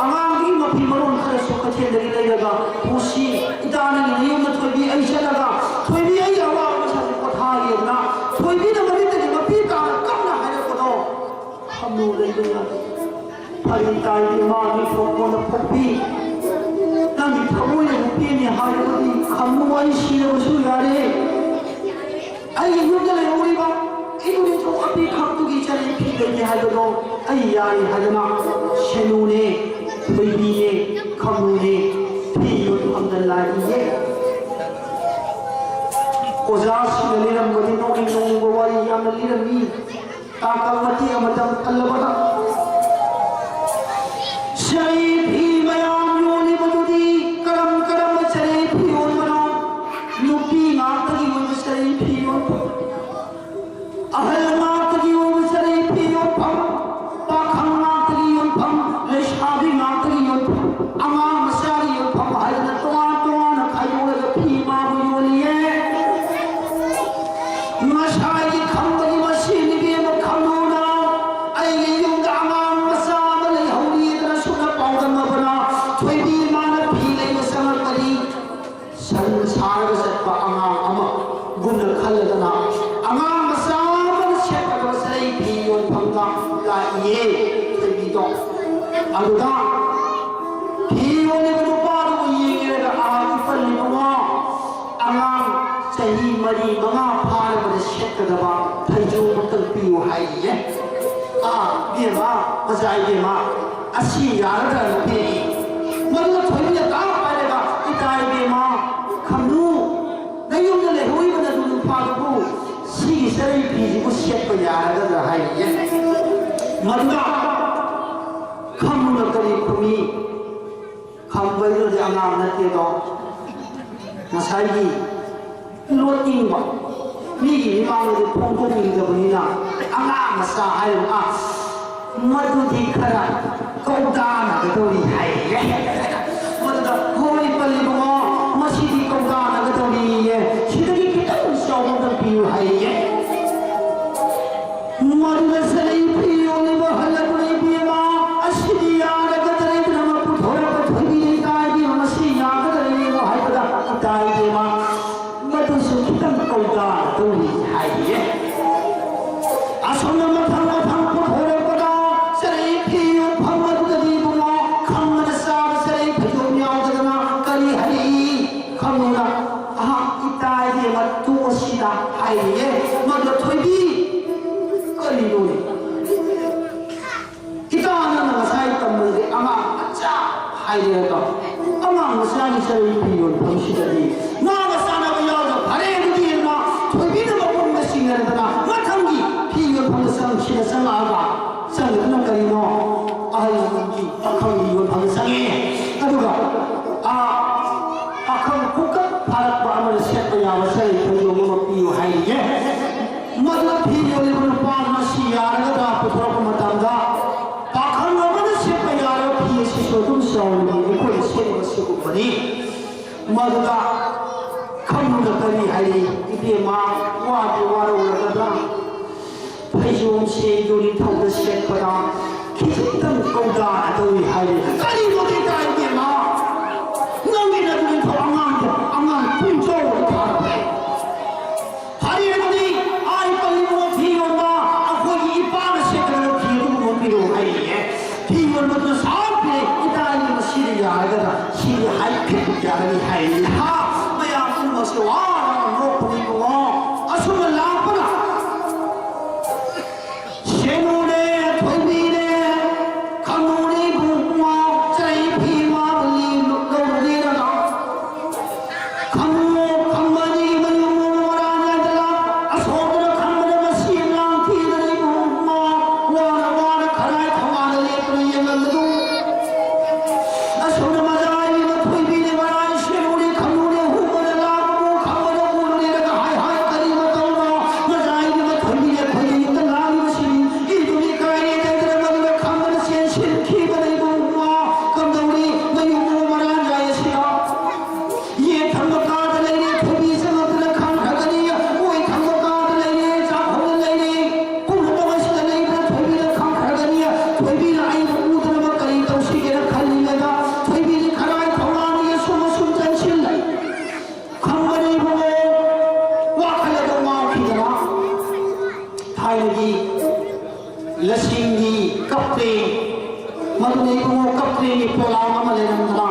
ꯑꯉꯥꯡꯗꯨꯒꯤ ꯃꯐꯤ ꯃꯔꯣꯟ ꯈꯔꯁꯨ ꯀꯩꯊꯦꯜꯗꯒꯤ ꯂꯩꯔꯒ ꯄꯨꯁꯤ꯫ ꯏꯇꯥ ꯅꯪꯒꯤ ꯅꯌꯨꯝꯗ ꯊꯣꯏꯕꯤ ꯑꯩ ꯆꯠꯂꯒ ꯊꯣꯏꯕꯤ ꯑꯩꯒꯤ ꯑꯋꯥꯕ ꯃꯁꯥꯁꯦ ꯄꯣꯊꯥꯒꯦꯗꯅ ꯊꯣꯏꯕꯤꯅ ꯃꯃꯤꯠꯇꯒꯤ ꯃꯄꯤ ꯇꯥꯅ ꯀꯞꯅ ꯍꯥꯏꯔꯛꯄꯗꯣ ꯈꯝꯅꯨ ꯂꯩꯕ ꯌꯥꯗꯦ꯫ ꯐꯔꯦ ꯇꯥꯏ ꯏꯃꯥꯒꯤ ꯊꯣꯛꯄꯅ ꯄꯣꯛꯄꯤ꯫ ꯅꯪꯒꯤ ꯊꯃꯣꯏꯅ ꯅꯨꯄꯤꯅꯤ ꯍꯥꯏꯔꯕꯗꯤ ꯈꯝꯅꯨ ꯑꯩ ꯁꯤꯔꯕꯁꯨ ꯌꯥꯔꯦ꯫ ꯑꯩꯒꯤ ꯌꯨꯝꯗ ꯂꯩꯍꯧꯔꯤꯕ ꯏꯕꯨꯡ ꯅꯤꯡꯊꯧ ꯑꯄꯤꯛꯈꯛꯇꯨꯒꯤ ꯆꯔꯦꯟ ꯐꯤ ꯂꯩꯒꯦ ꯍꯥꯏꯕꯗꯣ ꯑꯩ ꯌꯥꯔꯦ ꯍꯥꯏꯗꯅ ꯁꯦꯅꯨꯅꯦ ꯊꯣꯏꯕꯤꯅꯦ ꯈꯝꯅꯨꯅꯦ ꯐꯤ ꯌꯣꯟꯐꯝꯗ ꯂꯥꯛꯏꯌꯦ꯫ ꯑꯣꯖꯥꯁꯤꯡꯅ ꯂꯤꯔꯝꯕꯗꯤ ꯅꯣꯛꯅꯤꯡ ꯅꯣꯛꯅꯤꯡꯕ ꯋꯥꯔꯤ ꯌꯥꯝꯅ ꯂꯤꯔꯝꯃꯤ꯫ ꯇꯥꯡꯀꯛ ꯃꯇꯦꯛ ꯑꯃꯇꯪ ꯄꯜꯂꯕꯗ ꯆꯔꯦ ꯐꯤ ꯃꯌꯥꯝ ꯌꯣꯜꯂꯤꯕꯗꯨꯗꯤ ꯀꯔꯝ ꯀꯔꯝꯕ ꯆꯔꯦ ꯐꯤ ꯌꯣꯟꯕꯅꯣ? ꯑꯉꯥꯡ ꯃꯆꯥꯒꯤ ꯌꯣꯟꯐꯝ ꯍꯥꯏꯗꯅ ꯇꯣꯉꯥꯟ ꯇꯣꯉꯥꯟꯅ ꯈꯥꯏꯗꯣꯛꯂꯒ ꯐꯤ ꯃꯥꯕꯨ ꯌꯣꯜꯂꯤꯌꯦ꯫ ꯉꯁꯥꯏꯒꯤ ꯈꯝꯕꯒꯤ ꯃꯁꯤ ꯅꯨꯄꯤ ꯑꯃ ꯈꯝꯕꯨꯅ ꯑꯩꯒꯤ ꯌꯨꯝꯗ ꯑꯉꯥꯡ ꯃꯆꯥ ꯑꯃ ꯂꯩꯍꯧꯔꯤꯗꯅ ꯁꯨꯝꯅ ꯄꯥꯎꯗꯝꯃꯕꯅ ꯊꯣꯏꯕꯤ ꯃꯥꯅ ꯐꯤ ꯂꯩꯕ ꯆꯪꯉꯛꯄꯅꯤ꯫ ꯁꯟ ꯁꯥꯔꯒ ꯆꯠꯄ ꯑꯉꯥꯡ ꯑꯃꯒꯨꯝꯅ ꯈꯜꯂꯗꯅ ꯑꯉꯥꯡ ꯃꯆꯥ ꯑꯃꯅ ꯁꯦꯠꯀꯗꯕ ꯁꯅꯩ ꯐꯤ ꯌꯣꯟꯐꯝꯗ ꯂꯥꯛꯏꯌꯦ ꯊꯣꯏꯕꯤꯗꯣ꯫ ꯑꯗꯨꯗ ꯐꯤ ꯌꯣꯜꯂꯤꯕ ꯅꯨꯄꯥꯗꯨꯕꯨ ꯌꯦꯡꯂꯒ ꯑꯥ ꯏꯄꯜ ꯏꯕꯨꯡꯉꯣ, ꯑꯉꯥꯡ ꯆꯍꯤ ꯃꯔꯤ ꯃꯉꯥ ꯐꯥꯔꯕꯗ ꯁꯦꯠꯀꯗꯕ ꯐꯩꯖꯣꯝ ꯑꯃꯇꯪ ꯄꯤꯌꯨ ꯍꯥꯏꯔꯤꯌꯦ꯫ ꯑꯥ ꯏꯕꯦꯝꯃ, ꯃꯆꯥ ꯏꯕꯦꯝꯃ, ꯑꯁꯤ ꯌꯥꯔꯗ꯭ꯔꯅ ꯄꯤꯔꯛꯏ꯫ ꯃꯗꯨ ꯊꯣꯏꯕꯤꯅ ꯇꯥ ꯄꯥꯏꯔꯒ, "ꯏꯇꯥ ꯏꯕꯦꯝꯃ, ꯈꯝꯅꯨ, ꯅꯌꯨꯝꯗ ꯂꯩꯍꯧꯔꯤꯕ ꯅꯗꯨ ꯅꯨꯄꯥꯗꯨꯕꯨ ꯁꯤꯒꯤ ꯆꯔꯩ ꯐꯤꯁꯤꯕꯨ ꯁꯦꯠꯄ ꯌꯥꯔꯒꯗ꯭ꯔꯥ?" ꯍꯥꯏꯔꯤꯌꯦ꯫ ꯃꯗꯨꯗ ꯈꯝꯅꯨꯅ ꯀꯔꯤ ꯈꯨꯝꯃꯤ? ꯈꯝꯕꯩꯗꯨꯗꯤ ꯑꯉꯥꯡ ꯅꯠꯇꯦꯗꯣ꯫ ꯉꯁꯥꯏꯒꯤ ꯂꯣꯠꯅꯤꯡꯕ, ꯃꯤꯒꯤ ꯃꯤꯃꯥꯡꯗꯗꯤ ꯐꯣꯡꯗꯣꯛꯅꯤꯡꯗꯕꯅꯤꯅ ꯑꯉꯥꯡ ꯃꯆꯥ ꯍꯥꯏꯔꯤꯕ, "ꯑ, ꯃꯗꯨꯗꯤ ꯈꯔ ꯀꯧꯗꯥꯅꯒꯗꯧꯔꯤ" ꯍꯥꯏꯌꯦ꯫ ꯃꯗꯨꯗ, "ꯍꯣꯏ, ꯄꯜꯂꯤꯕꯨꯡꯉꯣ, ꯃꯁꯤꯗꯤ ꯀꯧꯗꯥꯅꯒꯗꯧꯔꯤꯌꯦ, ꯁꯤꯗꯒꯤ ꯈꯤꯇꯪ ꯆꯥꯎꯕ ꯑꯝꯇ ꯄꯤꯌꯨ" ꯍꯥꯏꯌꯦ꯫ ꯃꯗꯨꯗ ꯁꯅꯩ ꯐꯤ ꯌꯣꯜꯂꯤꯕ ꯍꯜꯂꯛꯄꯅ, "ꯏꯕꯦꯝꯃ, ꯑꯁꯤꯗꯤ ꯌꯥꯔꯒꯗ꯭ꯔꯦ?" ꯑꯗꯨꯅ ꯑꯃ ꯄꯨꯊꯣꯔꯛꯄ ꯊꯣꯏꯕꯤꯅ, "ꯏꯇꯥ ꯏꯕꯦꯝꯃ, ꯃꯁꯤ ꯌꯥꯒꯗ꯭ꯔꯦ?" ꯍꯥꯏꯕꯗ, "ꯏꯇꯥ ꯏꯕꯦꯝꯃ, ꯃꯗꯨꯁꯨ ꯈꯤꯇꯪ ꯀꯧꯗꯥꯅ ꯇꯧꯔꯤ" ꯍꯥꯏꯌꯦ꯫ ꯑꯁꯣꯝꯅ ꯃꯊꯪ ꯃꯊꯪ ꯄꯨꯊꯣꯔꯛꯄꯗ ꯁꯅꯩ ꯐꯤ ꯌꯣꯟꯐꯝ ꯑꯗꯨꯗꯗꯤ ꯏꯕꯨꯡꯉꯣ ꯈꯝꯕꯅ ꯆꯥꯕ ꯁꯅꯩ ꯐꯩꯖꯣꯝ ꯌꯥꯎꯗꯗꯅ ꯀꯔꯤ ꯍꯥꯏꯔꯛꯏ? ꯈꯝꯕꯅ, "ꯑꯍ, ꯏꯇꯥ ꯏꯕꯦꯝꯃ, ꯇꯣꯛꯑꯁꯤꯗ" ꯍꯥꯏꯔꯤꯌꯦ꯫ ꯃꯗꯨ ꯊꯣꯏꯕꯤ, ꯀꯔꯤꯅꯣꯅꯦ? ꯏꯇꯥ, ꯅꯪꯅ ꯉꯁꯥꯏ ꯇꯝꯕꯗꯗꯤ ꯑꯉꯥꯡ ꯃꯆꯥ ꯍꯥꯏꯔꯦ ꯑꯗꯣ, ꯑꯉꯥꯡ ꯃꯆꯥꯒꯤ ꯆꯔꯩ ꯐꯤ ꯌꯣꯟꯐꯝꯁꯤꯗꯗꯤ ꯉꯥꯒ ꯆꯥꯅꯕ ꯌꯥꯎꯗ ꯐꯔꯦ꯫ ꯑꯗꯨꯗꯤ ꯏꯃꯥ ꯊꯣꯏꯕꯤꯅ ꯃꯄꯨꯟꯒ ꯁꯤꯡꯅꯗꯅ ꯃꯊꯪꯒꯤ ꯐꯤ ꯌꯣꯟꯐꯝꯗ ꯆꯪꯁꯤꯅ ꯆꯪꯉꯛꯑꯒ, ꯆꯪꯉꯛꯄꯅ ꯀꯔꯤꯅꯣ? ꯑꯍꯜ ꯂꯃꯟꯒꯤ ꯄꯥꯈꯪꯒꯤ ꯌꯣꯟꯐꯝꯗ ꯆꯪꯉꯦ꯫ ꯑꯗꯨꯒ, ꯑꯥ, ꯄꯥꯈꯪ ꯈꯨꯀꯛ ꯐꯥꯔꯛꯄ ꯑꯃꯅ ꯁꯦꯠꯄ ꯌꯥꯕ ꯆꯔꯩ ꯐꯩꯖꯣꯝ ꯑꯃ ꯄꯤꯌꯨ ꯍꯥꯏꯔꯤꯌꯦ꯫ ꯃꯗꯨ ꯐꯤ ꯌꯣꯜꯂꯤꯕ ꯅꯨꯄꯥ ꯑꯗꯨꯅ ꯁꯤ ꯌꯥꯔꯒꯗ꯭ꯔꯥ ꯄꯨꯊꯣꯔꯛꯄ ꯃꯇꯝꯗ, ꯄꯥꯈꯪ ꯑꯃꯅ ꯁꯦꯠꯄ ꯌꯥꯔꯕ ꯐꯤ ꯑꯁꯤꯁꯨ ꯑꯗꯨꯝ ꯆꯥꯎꯔꯤꯕꯅꯤ, ꯑꯩꯈꯣꯏꯅ ꯁꯦꯠꯂꯤꯕ ꯁꯤꯒꯨꯝꯕꯅꯤ꯫ ꯃꯗꯨꯗ ꯈꯝꯅꯨꯅ ꯀꯔꯤ ꯍꯥꯏꯔꯤ? "ꯏꯕꯦꯝꯃ, ꯋꯥꯗꯤ ꯋꯥꯔꯧꯔꯒꯗ꯭ꯔꯥ? ꯐꯩꯖꯣꯝꯁꯦ ꯌꯨꯝꯊꯧꯗ ꯁꯦꯠꯄꯗ ꯈꯤꯖꯤꯛꯇꯪ ꯀꯧꯗꯥꯅ ꯇꯧꯏ" ꯍꯥꯏꯔꯤ꯫ "ꯀꯔꯤꯅꯣ ꯏꯇꯥ ꯏꯕꯦꯝꯃ? ꯅꯪꯒꯤ ꯅꯇꯨ ꯅꯤꯡꯊꯧ ꯑꯉꯥꯡꯗꯣ, ꯑꯉꯥꯡ ꯄꯨꯡ ꯆꯥꯎꯕ ꯊꯥꯔꯕꯅꯦ꯫ ꯐꯔꯦ ꯑꯗꯨꯗꯤ ꯑꯥꯏ ꯄꯜꯂꯤꯕ ꯐꯤ ꯌꯣꯟꯕ ꯑꯩꯈꯣꯏꯒꯤ ꯏꯄꯥꯅ ꯁꯦꯠꯀꯗꯕ ꯐꯤ ꯑꯗꯨꯒꯨꯝꯕ ꯄꯤꯔꯛꯑꯣ" ꯍꯥꯏꯔꯤꯌꯦ꯫ ꯐꯤ ꯌꯣꯟꯕꯗꯨꯅ ꯁꯥꯎ ꯄꯤꯔꯦ꯫ "ꯏꯇꯥ, ꯑꯩꯒꯤ ꯃꯁꯤꯗꯤ ꯌꯥꯔꯒꯗ꯭ꯔꯥ? ꯁꯤꯗꯤ ꯍꯥꯏꯐꯦꯠ ꯌꯥꯒꯅꯤ" ꯍꯥꯏꯔꯤ꯫ ꯍꯥ! ꯃꯌꯥꯝ ꯄꯨꯝꯅꯃꯛꯁꯦ ꯋꯥꯅ ꯅꯣꯛꯄꯅꯤ ꯏꯕꯨꯡꯉꯣ꯫ ꯑꯁꯨꯝꯅ ꯂꯥꯛꯄꯅ ꯁꯦꯅꯨꯅꯦ, ꯊꯣꯏꯕꯤꯅꯦ, ꯈꯝꯅꯨꯅꯦ ꯏꯕꯨꯡꯉꯣ, ꯆꯩ ꯐꯤ ꯃꯥꯕꯨ ꯂꯧꯔꯨꯒꯦꯅ ꯂꯥꯛ ꯈꯝꯕ, ꯈꯝꯕꯅꯤ ꯃꯌꯨꯝ ꯃꯔꯥ ꯅꯥꯏꯗꯅ ꯑꯁꯣꯝꯗꯅ ꯈꯝꯕꯅ ꯃꯁꯤ ꯑꯉꯥꯡ ꯊꯤꯗꯅ ꯏꯕꯨꯡꯉꯣ ꯋꯥꯅ ꯋꯥꯅ ꯈꯔꯥꯏ ꯈꯣꯡꯕꯥꯟꯗ ꯂꯦꯞꯇꯨꯅ ꯌꯦꯡꯂꯝꯕꯗꯨ꯫ ꯑꯁꯣꯝꯗ ꯃꯖꯥꯏꯒꯤ ꯃꯊꯣꯏꯕꯤꯅꯦ ꯃꯔꯥꯏ ꯁꯦꯔꯨꯅꯦ ꯈꯝꯅꯨꯅꯦ ꯍꯨꯝꯕꯅ ꯂꯥꯛꯄꯕꯨ ꯈꯝꯕꯅ ꯎꯔꯨꯅꯦꯅꯒ ꯍꯥꯏ ꯍꯥꯏ ꯀꯔꯤ ꯃꯇꯧꯅꯣ? ꯃꯖꯥꯏꯒꯤ ꯃꯊꯣꯏꯕꯤꯅꯦ ꯑꯩꯈꯣꯏꯒꯤ ꯌꯨꯝꯗ ꯂꯥꯛꯂꯤꯕꯁꯤꯅꯤ꯫ ꯏꯗꯨꯅꯤ ꯀꯥꯏꯔꯦ ꯇꯩꯗꯅ ꯃꯗꯨꯗ ꯈꯝꯕꯅ ꯆꯦꯟꯁꯤꯟꯈꯤꯕꯅ ꯏꯕꯨꯡꯉꯣ ꯀꯝꯗꯧꯔꯤ ꯃꯌꯨꯝ ꯃꯔꯥ ꯅꯥꯏ ꯑꯁꯤꯗ? ꯌꯦꯟ ꯊꯪꯕ ꯀꯥꯗ ꯂꯩꯔꯦ, ꯊꯣꯏꯕꯤ ꯆꯪꯉꯛꯇꯅ ꯈꯪꯈ꯭ꯔꯒꯅꯤ꯫ ꯑꯣꯏ ꯊꯪꯕ ꯀꯥꯗ ꯂꯩꯔꯦ, ꯆꯥꯛꯈꯨꯝꯗ ꯂꯩꯔꯦ, ꯄꯨꯝꯅꯃꯛ ꯑꯁꯤꯗ ꯂꯩꯕꯅ ꯊꯣꯏꯕꯤꯗ ꯈꯪꯈ꯭ꯔꯒꯅꯤ꯫ ꯊꯣꯏꯕꯤꯅ ꯑꯩꯕꯨ ꯎꯗꯅꯕ ꯀꯔꯤ ꯇꯧꯁꯤꯒꯦꯅ ꯈꯜꯂꯤꯉꯩꯗ ꯊꯣꯏꯕꯤꯗꯤ ꯈꯔꯥꯏ ꯊꯣꯡꯒꯥꯟꯗꯒꯤ ꯑꯁꯨꯝ ꯑꯁꯨꯝ ꯆꯪꯁꯤꯜꯂꯦ꯫ ꯈꯪꯕꯅꯤ ꯏꯕꯨꯡꯉꯣ, ꯋꯥꯈꯜ ꯑꯗꯨ ꯉꯥꯎꯈꯤꯗꯅ ꯊꯥꯏꯅꯒꯤ ꯂꯁꯤꯡꯒꯤ ꯀꯞꯇꯦ, ꯃꯗꯨꯅ ꯏꯕꯨꯡꯉꯣ ꯀꯞꯇꯦꯒꯤ ꯄꯣꯂꯥꯡ ꯑꯃ ꯂꯩꯔꯝꯗꯅ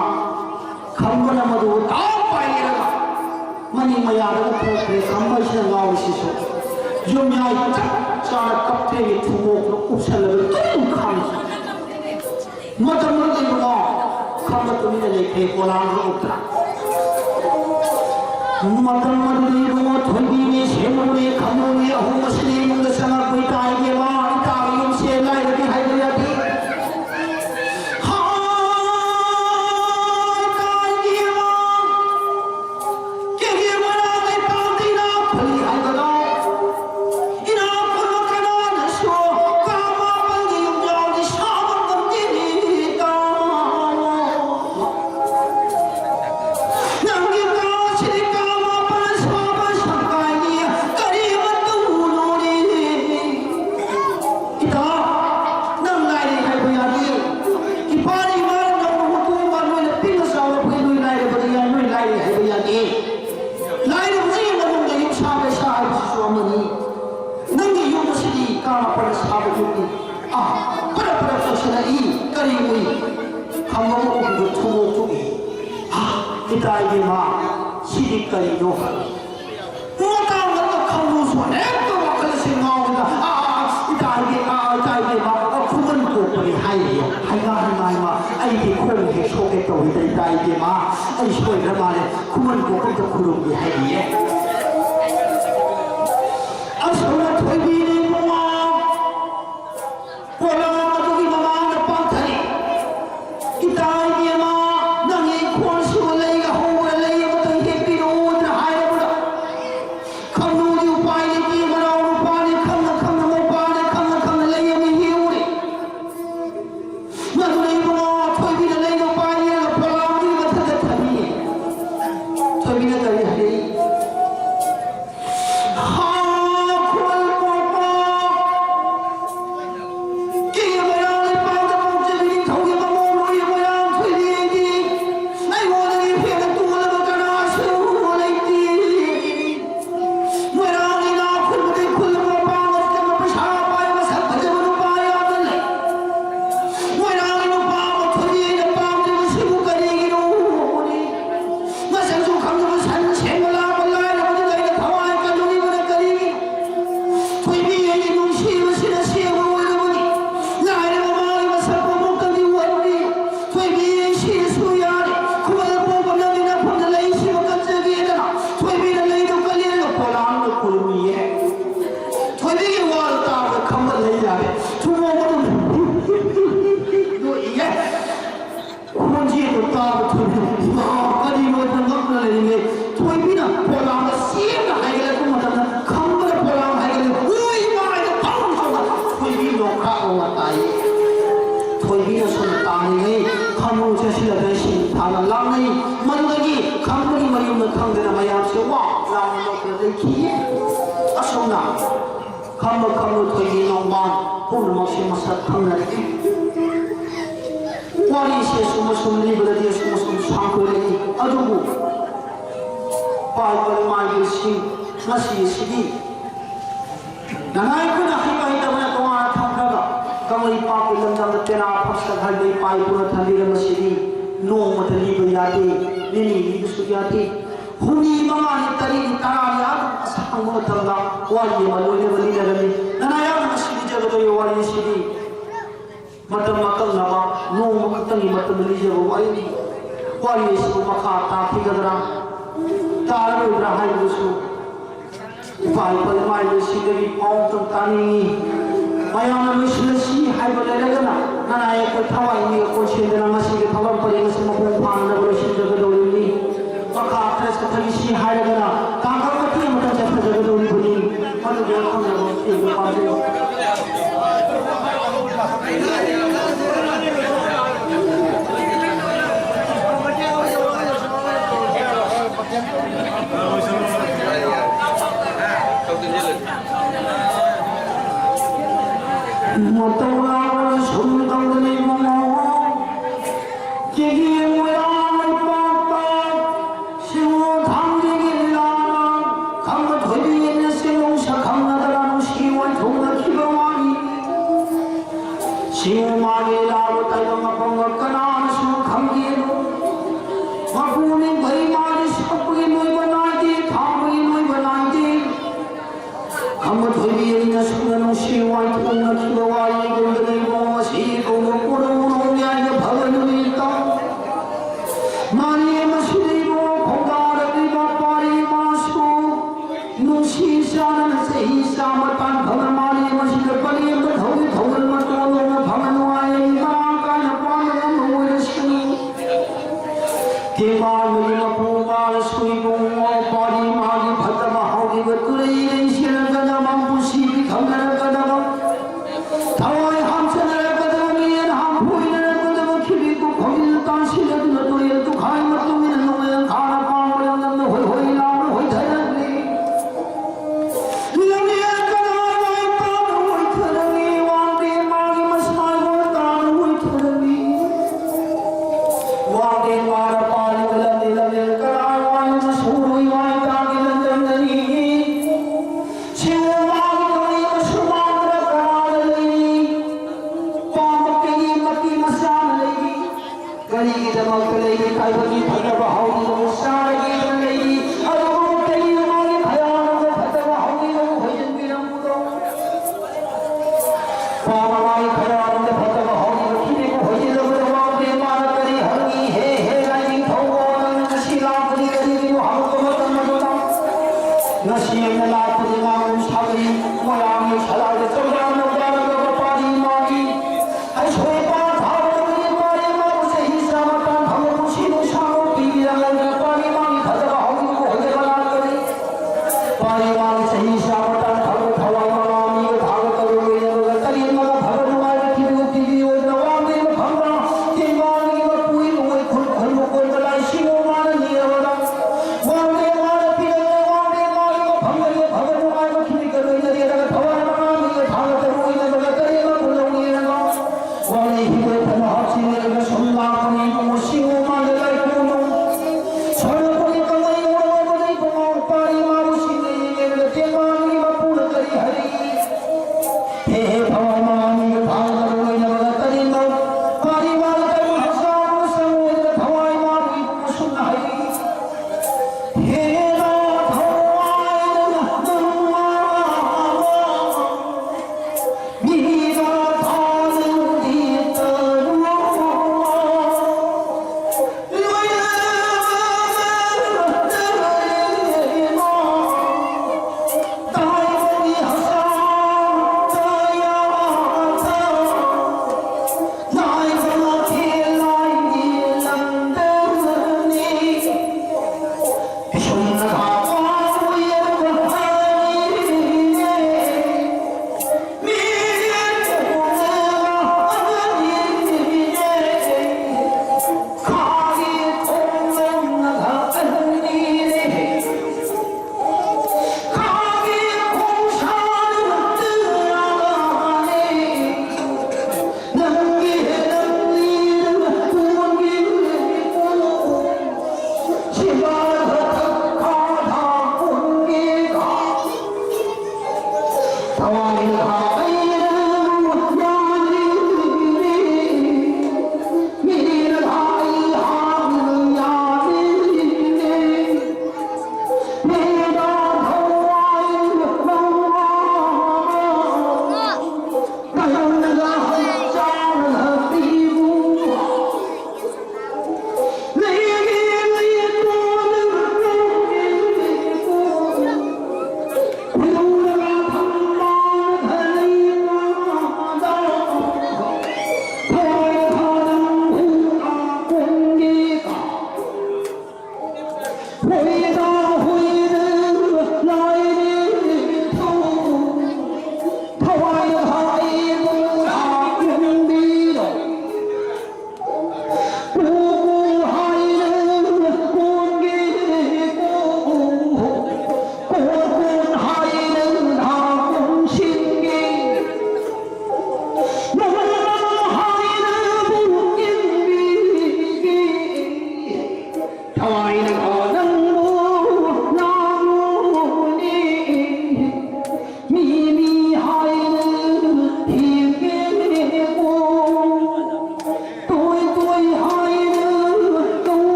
ꯈꯝꯕꯅ ꯃꯗꯨ ꯇꯥꯎ ꯄꯥꯏꯔꯒ ꯃꯅꯤꯡ ꯃꯌꯥꯗ ꯎꯞꯊꯣꯛꯈ꯭ꯔꯦ꯫ ꯈꯝꯕꯁꯤꯅ ꯉꯥꯎꯔꯤꯁꯤꯁꯨ ꯌꯨꯝꯌꯥꯏ ꯆꯞ ꯆꯥꯅ ꯀꯞꯇꯦꯒꯤ ꯊꯨꯝꯃꯣꯛꯇ ꯎꯞꯁꯜꯂꯒ ꯑꯗꯨꯝ ꯈꯥꯡꯉꯤ꯫ ꯃꯇꯝ ꯑꯗꯨꯗ ꯏꯕꯨꯡꯉꯣ ꯈꯝꯕ ꯇꯨꯃꯤꯟꯅ ꯂꯩꯈ꯭ꯔꯦ, ꯄꯣꯂꯥꯡꯗ ꯎꯞꯇ꯭ꯔꯥ꯫ ꯃꯇꯝ ꯑꯗꯨꯗ ꯏꯕꯨꯡꯉꯣ ꯊꯣꯏꯕꯤꯅꯦ, ꯁꯦꯝꯕꯅꯦ, ꯈꯝꯕꯅꯦ ꯑꯍꯨꯝ ꯑꯁꯤꯅ ꯏꯃꯨꯡꯗ ꯆꯪꯉꯛꯄ ꯏꯇꯥ ꯏꯕꯦꯝꯃ, ꯏꯇꯥꯒꯤ ꯌꯨꯝꯁꯦ ꯂꯥꯏꯔꯕꯤ ꯍꯥꯏꯕ ꯌꯥꯗꯦ꯫ ꯍꯥꯏ ꯏꯇꯥ ꯏꯕꯦꯝꯃ, ꯀꯦꯒꯦ ꯃꯅꯥ ꯂꯩꯄꯥꯛꯇ ꯏꯅꯥꯛ ꯈꯨꯜꯂꯤ ꯍꯥꯏꯕꯗꯣ, ꯏꯅꯥꯛ ꯈꯨꯟꯕ ꯀꯅꯥꯅꯁꯨ ꯀꯥ ꯃꯥꯄꯜꯒꯤ ꯌꯨꯝꯖꯥꯎꯗꯤ ꯁꯥꯕ ꯉꯝꯗꯦꯅꯦ ꯏꯇꯥ꯫ ꯀꯔꯤ ꯎꯏ? ꯈꯪꯉꯧ ꯑꯍꯨꯝꯗꯨ ꯊꯨꯃꯣꯛ ꯊꯣꯛꯏ꯫ ꯍꯥ, ꯏꯇꯥ ꯏꯕꯦꯝꯃ, ꯁꯤꯗꯤ ꯀꯔꯤꯅꯣ? ꯃꯇꯥꯡ ꯑꯃꯗ ꯈꯪꯉꯧꯁꯨ ꯍꯦꯛꯇ ꯋꯥꯈꯜꯁꯦ ꯉꯥꯎꯗꯅ, "ꯑꯥ, ꯑꯥ, ꯑꯥ, ꯏꯇꯥ ꯏꯕꯦꯝꯃ, ꯑꯥ, ꯏꯇꯥ ꯏꯕꯦꯝꯃ, ꯑꯥ, ꯈꯨꯃꯟ ꯀꯣꯛꯄꯅꯤ" ꯍꯥꯏꯔꯤꯌꯦ꯫ ꯍꯩꯃꯥ, ꯍꯩꯃꯥ, ꯍꯩꯃꯥ, ꯑꯩꯗꯤ ꯈꯣꯡ ꯍꯦꯛ ꯁꯣꯛꯀꯦ ꯇꯧꯏꯗ, ꯏꯇꯥ ꯏꯕꯦꯝꯃ, ꯑꯩ ꯁꯣꯏꯗ꯭ꯔ ꯃꯥꯜꯂꯦ꯫ ꯈꯨꯃꯟ ꯀꯣꯛꯄ ꯑꯝꯇ ꯈꯨꯔꯨꯝꯒꯦ ꯍꯥꯏꯔꯤꯌꯦ꯫ ꯑꯁ, ꯊꯣꯏꯕꯤꯅꯦ ꯏꯕꯨꯡꯉꯣ꯫ ꯄꯣꯂꯥꯡ ꯑꯗꯨꯒꯤ ꯃꯃꯥꯡꯗ ꯄꯥꯡꯊꯔꯤ꯫ "ꯏꯇꯥ ꯏꯕꯦꯝꯃ, ꯅꯪꯒꯤ ꯏꯪꯈꯣꯜꯁꯤꯕꯨ ꯂꯩꯒ ꯍꯧꯕ꯭ꯔꯥ? ꯂꯩ ꯑꯃꯇꯪ ꯍꯦꯛꯄꯤꯔꯛꯎꯗꯅ" ꯍꯥꯏꯔꯕꯗ, ꯈꯝꯅꯨꯗꯤ ꯎꯄꯥꯏ ꯂꯩꯇꯦ, ꯃꯅꯥꯎ ꯅꯨꯄꯥꯅꯤ, ꯈꯪꯅ ꯈꯪꯅ ꯃꯄꯥꯅꯤ, ꯈꯪꯅ ꯈꯪꯅ ꯂꯩ ꯑꯃ ꯍꯦꯛꯎꯔꯦ꯫ ꯃꯗꯨꯅ ꯏꯕꯨꯡꯉꯣ ꯊꯣꯏꯕꯤꯅ ꯂꯩꯗꯣ ꯄꯥꯏꯔꯒ ꯄꯣꯂꯥꯡꯗꯨꯒꯤ ꯃꯊꯛꯇ ꯊꯝꯃꯤꯌꯦ꯫ ꯊꯣꯏꯕꯤꯅ ꯀꯔꯤ ꯍꯥꯏꯔꯛꯏ? ꯍꯥ, ꯈꯨꯃꯟ ꯄꯣꯛꯄ! ꯀꯦ ꯃꯣꯏꯔꯥꯡ ꯂꯩꯄꯥꯛꯇ ꯄꯣꯛꯆꯕꯤ ꯅꯤꯡꯊꯧꯒꯤ ꯃꯃꯧ ꯂꯣꯏꯔꯦ ꯃꯣꯏꯔꯥꯡ ꯊꯣꯏꯕꯤ ꯑꯩꯗꯤ꯫ ꯑꯩꯉꯣꯟꯗꯒꯤ ꯍꯦꯟꯅ ꯇꯣꯜꯂꯕ ꯀꯅꯥꯁꯨ ꯂꯩꯇꯦ꯫ ꯃꯣꯏꯔꯥꯡ ꯏꯅꯥꯛ ꯈꯨꯟꯕꯗꯩ ꯈꯨꯜꯂꯕ ꯃꯄꯥꯡꯒꯜ ꯀꯟꯕ ꯄꯩꯁꯥ ꯄꯥꯏꯕ ꯃꯁꯛ ꯐꯖꯕ ꯅꯨꯄꯥ ꯌꯥꯝꯅ ꯂꯩ꯫ ꯃꯣꯏꯔꯥꯡꯒꯤ ꯅꯨꯄꯥ ꯑꯃ ꯊꯣꯏꯕꯤ ꯑꯩꯅ ꯄꯥꯝꯗ꯭ꯔꯤꯕꯁꯤꯕꯨ ꯀꯔꯤꯒꯤꯅꯣ? ꯃꯁꯛꯁꯨ ꯈꯪꯗꯕ ꯁꯟ ꯁꯦꯝꯕ ꯂꯥꯛꯄ ꯂꯥꯏꯔꯕꯗꯨꯗ ꯑꯩꯅ ꯊꯋꯥꯏ ꯀꯜꯂꯨꯔꯤꯕꯅ ꯀꯔꯤꯒꯤ? ꯊꯣꯏꯕꯤ ꯑꯩꯒꯤ ꯅꯨꯡꯁꯤꯕꯁꯤꯅ ꯁꯦꯝꯕ ꯑꯣꯏꯔꯕꯅꯤ꯫ ꯂꯥꯏꯔꯕ ꯃꯥꯒꯤ ꯃꯁꯛ ꯄꯣꯛꯄꯗꯤ ꯎꯍꯟꯕꯤ꯫ ꯊꯣꯏꯕꯤ ꯑꯩ ꯁꯤꯔꯁꯨ ꯌꯥꯔꯦ꯫ ꯈꯨꯃꯟ ꯄꯣꯛꯄ ꯅꯪꯒꯤ ꯅꯐꯝꯗ ꯂꯩꯁꯤꯕ ꯀꯠꯆꯒꯦꯗꯅ ꯊꯣꯏꯕꯤꯅ ꯂꯩꯗꯨ ꯀꯜꯂꯦꯅ ꯄꯣꯂꯥꯡꯗ ꯈꯨꯔꯨꯝꯃꯤꯌꯦ꯫ ꯊꯣꯏꯕꯤꯒꯤ ꯋꯥ ꯇꯥꯕꯗ ꯈꯝꯕ ꯂꯩ ꯌꯥꯔꯦ꯫ ꯊꯨꯝꯃꯣꯛ ꯑꯗꯨꯝ ꯅꯣꯛꯏꯌꯦ꯫ ꯈꯣꯟꯖꯦꯜꯗꯣ ꯇꯥꯕ ꯊꯣꯏꯕꯤ, ꯏꯃꯥ, ꯀꯔꯤꯅꯣ ꯍꯥꯏꯗꯅ ꯉꯛꯅ ꯂꯩꯔꯤꯉꯩ, ꯊꯣꯏꯕꯤꯅ ꯄꯣꯂꯥꯡꯗ ꯆꯦꯡꯅ ꯍꯥꯏꯒꯠꯂꯛꯄ ꯃꯇꯝꯗ ꯈꯝꯕꯅ ꯄꯣꯂꯥꯡ ꯍꯥꯏꯒꯠꯂꯦ꯫ "ꯑꯣꯏ, ꯏꯃꯥ!" ꯍꯥꯏꯅ ꯄꯪ ꯁꯥꯎꯅ ꯊꯣꯏꯕꯤ ꯅꯣꯛꯈ꯭ꯔꯥꯛ ꯑꯣ ꯇꯥꯏ꯫ ꯊꯣꯏꯕꯤꯅ ꯁꯣꯝꯗ ꯇꯥꯔꯤꯉꯩ ꯈꯝꯕ ꯆꯦꯟꯁꯤꯜꯂꯒ ꯏꯁꯤꯡ ꯊꯥꯅ ꯂꯥꯛꯅꯩ꯫ ꯃꯗꯨꯗꯒꯤ ꯈꯝꯕꯒꯤ ꯃꯌꯨꯝꯗ ꯈꯪꯗꯅ ꯃꯌꯥꯝꯁꯦ ꯋꯥ ꯂꯥꯎꯅ ꯅꯣꯛꯇꯅ ꯂꯩꯈꯤ꯫ ꯑꯁꯨꯝꯅ ꯈꯝꯕ ꯈꯝꯕ ꯊꯣꯏꯕꯤ ꯅꯣꯡꯕꯥꯟ ꯄꯨꯝꯅꯃꯛꯁꯦ ꯃꯁꯛ ꯈꯪꯅꯔꯛꯏ꯫ ꯋꯥꯔꯤꯁꯦ ꯑꯁꯨꯝ ꯑꯁꯨꯝ ꯂꯤꯕꯗꯗꯤ ꯑꯁꯨꯝ ꯑꯁꯨꯝ ꯁꯥꯡꯗꯣꯔꯛꯏ꯫ ꯑꯗꯨꯕꯨ ꯄꯥꯏꯕ ꯃꯥꯏꯕꯁꯤꯡ ꯉꯁꯤ ꯑꯁꯤꯗꯤ ꯅꯅꯥꯏ ꯑꯩꯈꯣꯏꯅ ꯍꯩꯕ ꯍꯩꯇꯕꯅ ꯇꯣꯉꯥꯟꯅ ꯊꯝꯈ꯭ꯔꯒ ꯀꯪꯂꯩꯄꯥꯛꯀꯤ ꯂꯝꯗꯝꯗ ꯐꯛꯁꯛ ꯍꯥꯏꯕ ꯏꯄꯥ ꯏꯄꯨꯅ ꯊꯝꯕꯤꯔꯝꯕꯁꯤꯗꯤ ꯅꯣꯡꯃꯇ ꯂꯤꯕ ꯌꯥꯗꯦ, ꯅꯤꯅꯤ ꯂꯤꯕꯁꯨ ꯌꯥꯗꯦ꯫ ꯍꯨꯝꯅꯤ, ꯃꯉꯥꯅꯤ, ꯇꯔꯦꯠꯅꯤ, ꯇꯔꯥꯅꯤ, ꯑꯗꯨꯝ ꯑꯁꯥꯡꯕ ꯃꯇꯝꯗ ꯋꯥꯔꯤ ꯑꯃ ꯂꯣꯏꯅꯕ ꯂꯤꯅꯔꯝꯃꯤ꯫ ꯅꯅꯥ ꯌꯥꯝꯅ ꯉꯁꯤ ꯂꯤꯖꯒꯗꯧꯔꯤꯕ ꯋꯥꯔꯤ ꯑꯁꯤꯗꯤ ꯃꯇꯝ ꯑꯀꯛꯅꯕ ꯅꯣꯡꯃ ꯈꯛꯇꯪꯒꯤ ꯃꯇꯝꯗ ꯂꯤꯖꯕ ꯋꯥꯔꯤꯅꯤ꯫ ꯋꯥꯔꯤ ꯑꯁꯤꯕꯨ ꯃꯈꯥ ꯇꯥꯈꯤꯒꯗ꯭ꯔꯥ, ꯇꯥꯔꯔꯣꯏꯗ꯭ꯔꯥ ꯍꯥꯏꯕꯗꯨꯁꯨ ꯏꯄꯥ ꯏꯄꯥ ꯏꯃꯥ ꯏꯕꯦꯜꯁꯤꯡꯗꯒꯤ ꯄꯥꯎ ꯑꯝꯇꯪ ꯇꯥꯅꯤꯡꯉꯤ꯫ ꯃꯌꯥꯝꯅ ꯂꯣꯏꯁꯤꯜꯂꯁꯤ ꯍꯥꯏꯕ ꯂꯩꯔꯒꯅ, ꯅꯅꯥꯏ ꯑꯩꯈꯣꯏ ꯊꯋꯥꯏ ꯃꯤꯒ ꯀꯣꯟꯁꯤꯟꯗꯅ ꯉꯁꯤꯒꯤ ꯊꯧꯔꯝ ꯄꯔꯦꯡ ꯑꯁꯤ ꯃꯄꯨꯡ ꯐꯥꯅꯅꯕ ꯂꯣꯏꯁꯤꯟꯖꯒꯗꯧꯔꯤꯕꯅꯤ꯫ ꯃꯈꯥ ꯈꯔ ꯆꯠꯊꯈꯤꯁꯤ ꯍꯥꯏꯔꯒꯅ ꯇꯥꯡꯀꯛ ꯃꯇꯦꯛ ꯑꯃꯇꯪ ꯆꯠꯊꯖꯒꯗꯧꯔꯤꯕꯅꯤ꯫ ꯃꯗꯨꯒꯤ ꯑꯈꯟꯅꯕ ꯃꯇꯦꯡ ꯄꯥꯡꯕꯤꯌꯨ꯫ ꯃꯇꯧ ꯂꯥꯛꯅ ꯁꯨꯝ ꯇꯧꯗꯅ ꯏꯕꯨꯡꯉꯣ, ꯆꯦꯒꯤ ꯃꯣꯏꯔꯥꯡ ꯂꯩꯄꯥꯛꯇ ꯁꯤꯡꯉꯣ ꯊꯥꯡꯖꯒꯤ ꯂꯤꯂꯥꯅ ꯈꯝꯕ ꯊꯣꯏꯕꯤ ꯌꯦꯡꯅ ꯁꯤꯡꯉꯧ ꯁꯛꯈꯪꯅꯗꯅ ꯅꯨꯡꯁꯤ ꯑꯣꯏꯊꯣꯛꯅꯈꯤ꯫ ꯀꯔꯤꯒꯤꯗꯃꯛꯇ ꯂꯩꯔꯤ? ꯀꯥꯏꯕꯒꯤ ꯐꯠꯇꯕ ꯍꯧꯔꯤꯕ ꯆꯥꯔꯒꯦꯗꯅ ꯂꯩꯔꯤ꯫ ꯑꯗꯨꯕꯨ ꯀꯔꯤꯅꯣ ꯃꯥꯒꯤ ꯈꯌꯥꯅ ꯐꯠꯇꯕ ꯍꯧꯔꯤꯕ ꯍꯣꯏꯖꯟꯕꯤꯔꯝꯕꯗꯣ? ꯄꯥ ꯃꯃꯥꯒꯤ ꯈꯌꯥꯅ ꯐꯠꯇꯕ ꯍꯧꯔꯤꯕ ꯈꯤꯗꯦꯕꯨ ꯍꯣꯏꯖꯜꯂꯕꯗ ꯃꯥꯕꯨꯗꯤ ꯃꯥꯅ ꯀꯔꯤ ꯍꯪꯉꯤ? "ꯍꯦ, ꯍꯦ, ꯂꯥꯏꯅꯤꯡꯊꯧ, ꯅꯪ ꯉꯁꯤ ꯂꯥꯛꯄꯗꯤ ꯀꯔꯤꯒꯤꯅꯣ?" ꯍꯪꯉꯛꯄ ꯃꯇꯝ ꯑꯗꯨꯗ, "ꯉꯁꯤ ꯑꯩꯅ ꯂꯥꯛꯄꯗꯤ ꯉꯥꯡꯕ ꯁꯥꯒꯩ ꯃꯣꯏꯔꯥꯡꯒꯤ ꯁꯂꯥꯏꯗ ꯆꯧꯖꯥ ꯅꯧꯖꯥꯅꯕ ꯄꯥꯔꯤ ꯃꯥꯒꯤ ꯍꯩꯁꯣꯏ ꯄꯥ ꯊꯥꯕꯗꯒꯤ ꯃꯥꯔꯦ ꯃꯥꯕꯨ ꯆꯍꯤ ꯆꯥꯝꯃ ꯇꯥꯟ ꯐꯪꯕ ꯄꯨꯟꯁꯤ ꯅꯨꯡꯁꯥꯡꯕ ꯄꯤꯕꯤꯔꯝꯂꯗꯅ ꯄꯥꯔꯤ ꯃꯥꯒꯤ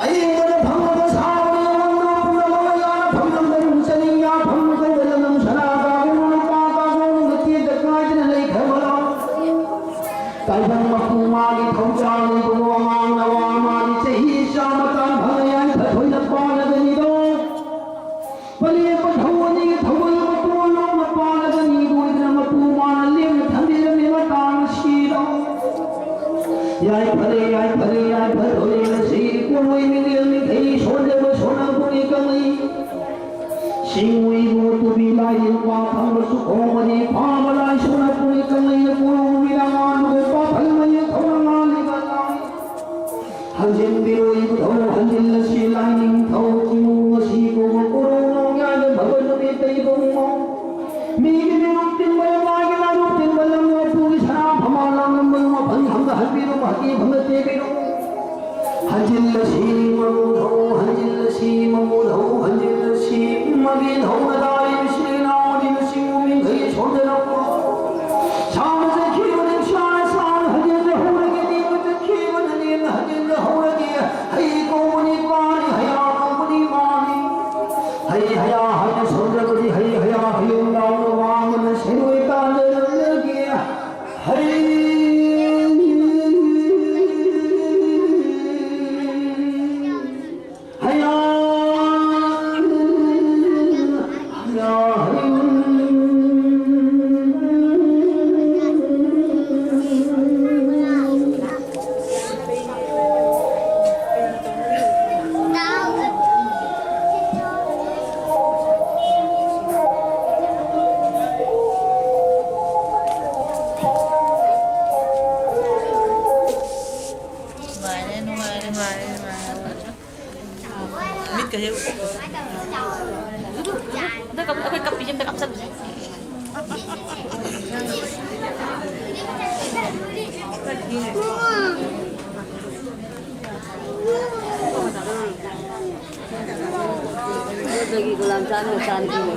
ꯑꯌꯤꯡꯕꯅ ꯐꯪꯂꯕ ꯁꯥꯕꯅ ꯌꯥꯝꯂꯝꯗꯕ ꯄꯨꯝꯅꯃꯛ ꯌꯥꯅ ꯐꯪꯂꯝꯗꯕ ꯆꯅꯤꯡ ꯌꯥꯐꯝ ꯀꯧꯗꯅ ꯅꯪ ꯁꯅꯥ ꯀꯥꯡꯕꯨ ꯂꯨꯄꯥ ꯀꯥꯡꯕꯨ ꯅꯪꯒ ꯇꯦꯛꯇ ꯀꯥꯏꯗꯅ ꯂꯩꯈ꯭ꯔꯕ ꯂꯥꯎ꯫ ꯇꯥꯏꯕꯪ ꯃꯄꯨ ꯃꯥꯒꯤ ꯊꯧꯖꯥꯜ ꯏꯕꯨꯡꯉꯣ ꯑꯉꯥꯡ ꯅꯋꯥ ꯃꯥꯒꯤ ꯆꯍꯤ ꯆꯥꯝꯃ ꯇꯥꯟ ꯐꯪꯂꯦ ꯍꯥꯏꯅ ꯊꯣꯏꯅ ꯄꯥꯜꯂꯒꯅꯤꯗꯣ꯫ ꯄꯂꯦꯝꯕ ꯊꯧ ꯑꯅꯤꯒꯤ ꯊꯧꯒꯜ ꯃꯄꯨ ꯂꯣꯡꯅ ꯄꯥꯜꯂꯒꯅꯤ ꯂꯣꯏꯗꯅ ꯃꯄꯨ ꯃꯥꯅ ꯂꯦꯝꯅ ꯊꯝꯕꯤꯔꯝꯃꯤ ꯃꯇꯥꯡ ꯑꯁꯤꯗ꯫ ꯌꯥꯏꯐꯔꯦ, ꯌꯥꯏꯐꯔꯦ, ꯌꯥꯏꯐꯔꯦ, ꯉꯁꯤ ꯏꯄꯨꯔꯣꯏ ꯃꯤꯔꯦꯜ ꯃꯤꯊꯩ ꯁꯣꯟꯖꯕ ꯁꯣꯟꯅꯄꯨꯔꯤ ꯀꯪꯂꯩ꯫ ꯁꯤꯡꯎꯏꯕꯨ ꯇꯨꯕꯤ ꯂꯥꯏꯔꯦꯝ ꯄꯥꯐꯪꯕꯁꯨ ꯈꯣꯡꯕꯅꯤ ꯐꯥꯕ ꯂꯥꯏ ꯁꯣꯟꯅꯄꯨꯔꯤ ꯀꯪꯂꯩꯅ ꯄꯨꯔꯨ ꯃꯤꯔꯥꯡ ꯉꯥꯟꯕ ꯄꯥꯐꯜ ꯃꯌꯦꯛ ꯊꯧꯅ ꯉꯥꯜꯂꯤꯕ ꯂꯥꯏ꯫ ꯍꯟꯖꯤꯟꯕꯤꯔꯣꯏ ꯏꯕꯨꯙꯧ ꯍꯟꯖꯤꯜꯂꯁꯤ ꯂꯥꯏꯅꯤꯡꯊꯧ ꯏꯃꯨꯡ ꯑꯁꯤ ꯀꯧꯕ ꯀꯣꯔꯧ ꯅꯣꯡꯌꯥꯏꯗ ꯐꯕ ꯅꯨꯃꯤꯠꯇ ꯏꯕꯨꯡꯉꯣ꯫ ꯃꯤꯒꯤ ꯃꯤꯔꯨꯞ ꯇꯤꯟꯕ ꯃꯥꯒꯤ ꯃꯔꯨꯞ ꯇꯤꯟꯕ ꯂꯝ ꯃꯄꯨꯒꯤ ꯁꯅꯥ ꯐꯝꯕꯥꯜ ꯂꯥꯡꯂꯝꯕ ꯋꯥꯐꯝ ꯐꯝꯗ ꯍꯟꯕꯤꯔꯨ ꯍꯛꯀꯤ ꯐꯝꯗ ꯇꯦꯕꯤꯔꯨ꯫ ꯍꯟꯖꯤꯜꯂꯁꯤ ꯃꯃꯨ ꯙꯧ ꯍꯟꯖꯤꯜꯂꯁꯤ ꯃꯃꯨ ꯙꯧ ꯍꯟꯖꯤꯜꯂꯁꯤ ꯃꯒꯤ ꯙꯧꯅ ꯇꯥꯔꯤꯕꯁꯤ ꯏꯅꯥꯎꯗꯤ ꯃꯁꯤꯡꯕꯨ ꯃꯤꯡꯈꯩ ꯁꯣꯟꯖꯔꯛꯄ꯫ ꯁꯥꯅ ꯆꯠꯈꯤꯕ ꯅꯤꯡꯁꯥꯅ ꯁꯥꯅ ꯍꯟꯖꯤꯟꯖꯍꯧꯔꯒꯦ ꯅꯦꯝꯅ ꯆꯠꯈꯤꯕꯅ ꯅꯦꯝꯅ ꯍꯟꯖꯤꯟꯖꯍꯧꯔꯒꯦ꯫ ꯍꯩ ꯀꯧꯕꯅꯤ ꯄꯥꯅꯤ ꯍꯌꯥ ꯀꯧꯕꯅꯤ ꯃꯥꯅꯤ꯫ ꯍꯩ ꯍꯌꯥ ꯍꯥꯏꯅ ꯁꯣꯟꯖꯕꯗꯤ ꯍꯩ ꯍꯌꯥ ꯍꯌꯣꯡ ꯂꯥꯎꯅ ꯋꯥꯡꯕꯅ ꯁꯦꯟꯗꯣꯏ ꯇꯥꯟꯖꯔꯝꯂꯒꯦ꯫ ꯍꯩ ꯍꯌꯥ ꯑꯗꯒꯤ ꯒꯨꯂꯥꯞ ꯖꯥꯃꯨꯟ ꯃꯆꯥ ꯑꯅꯤ ꯄꯤꯔꯦ꯫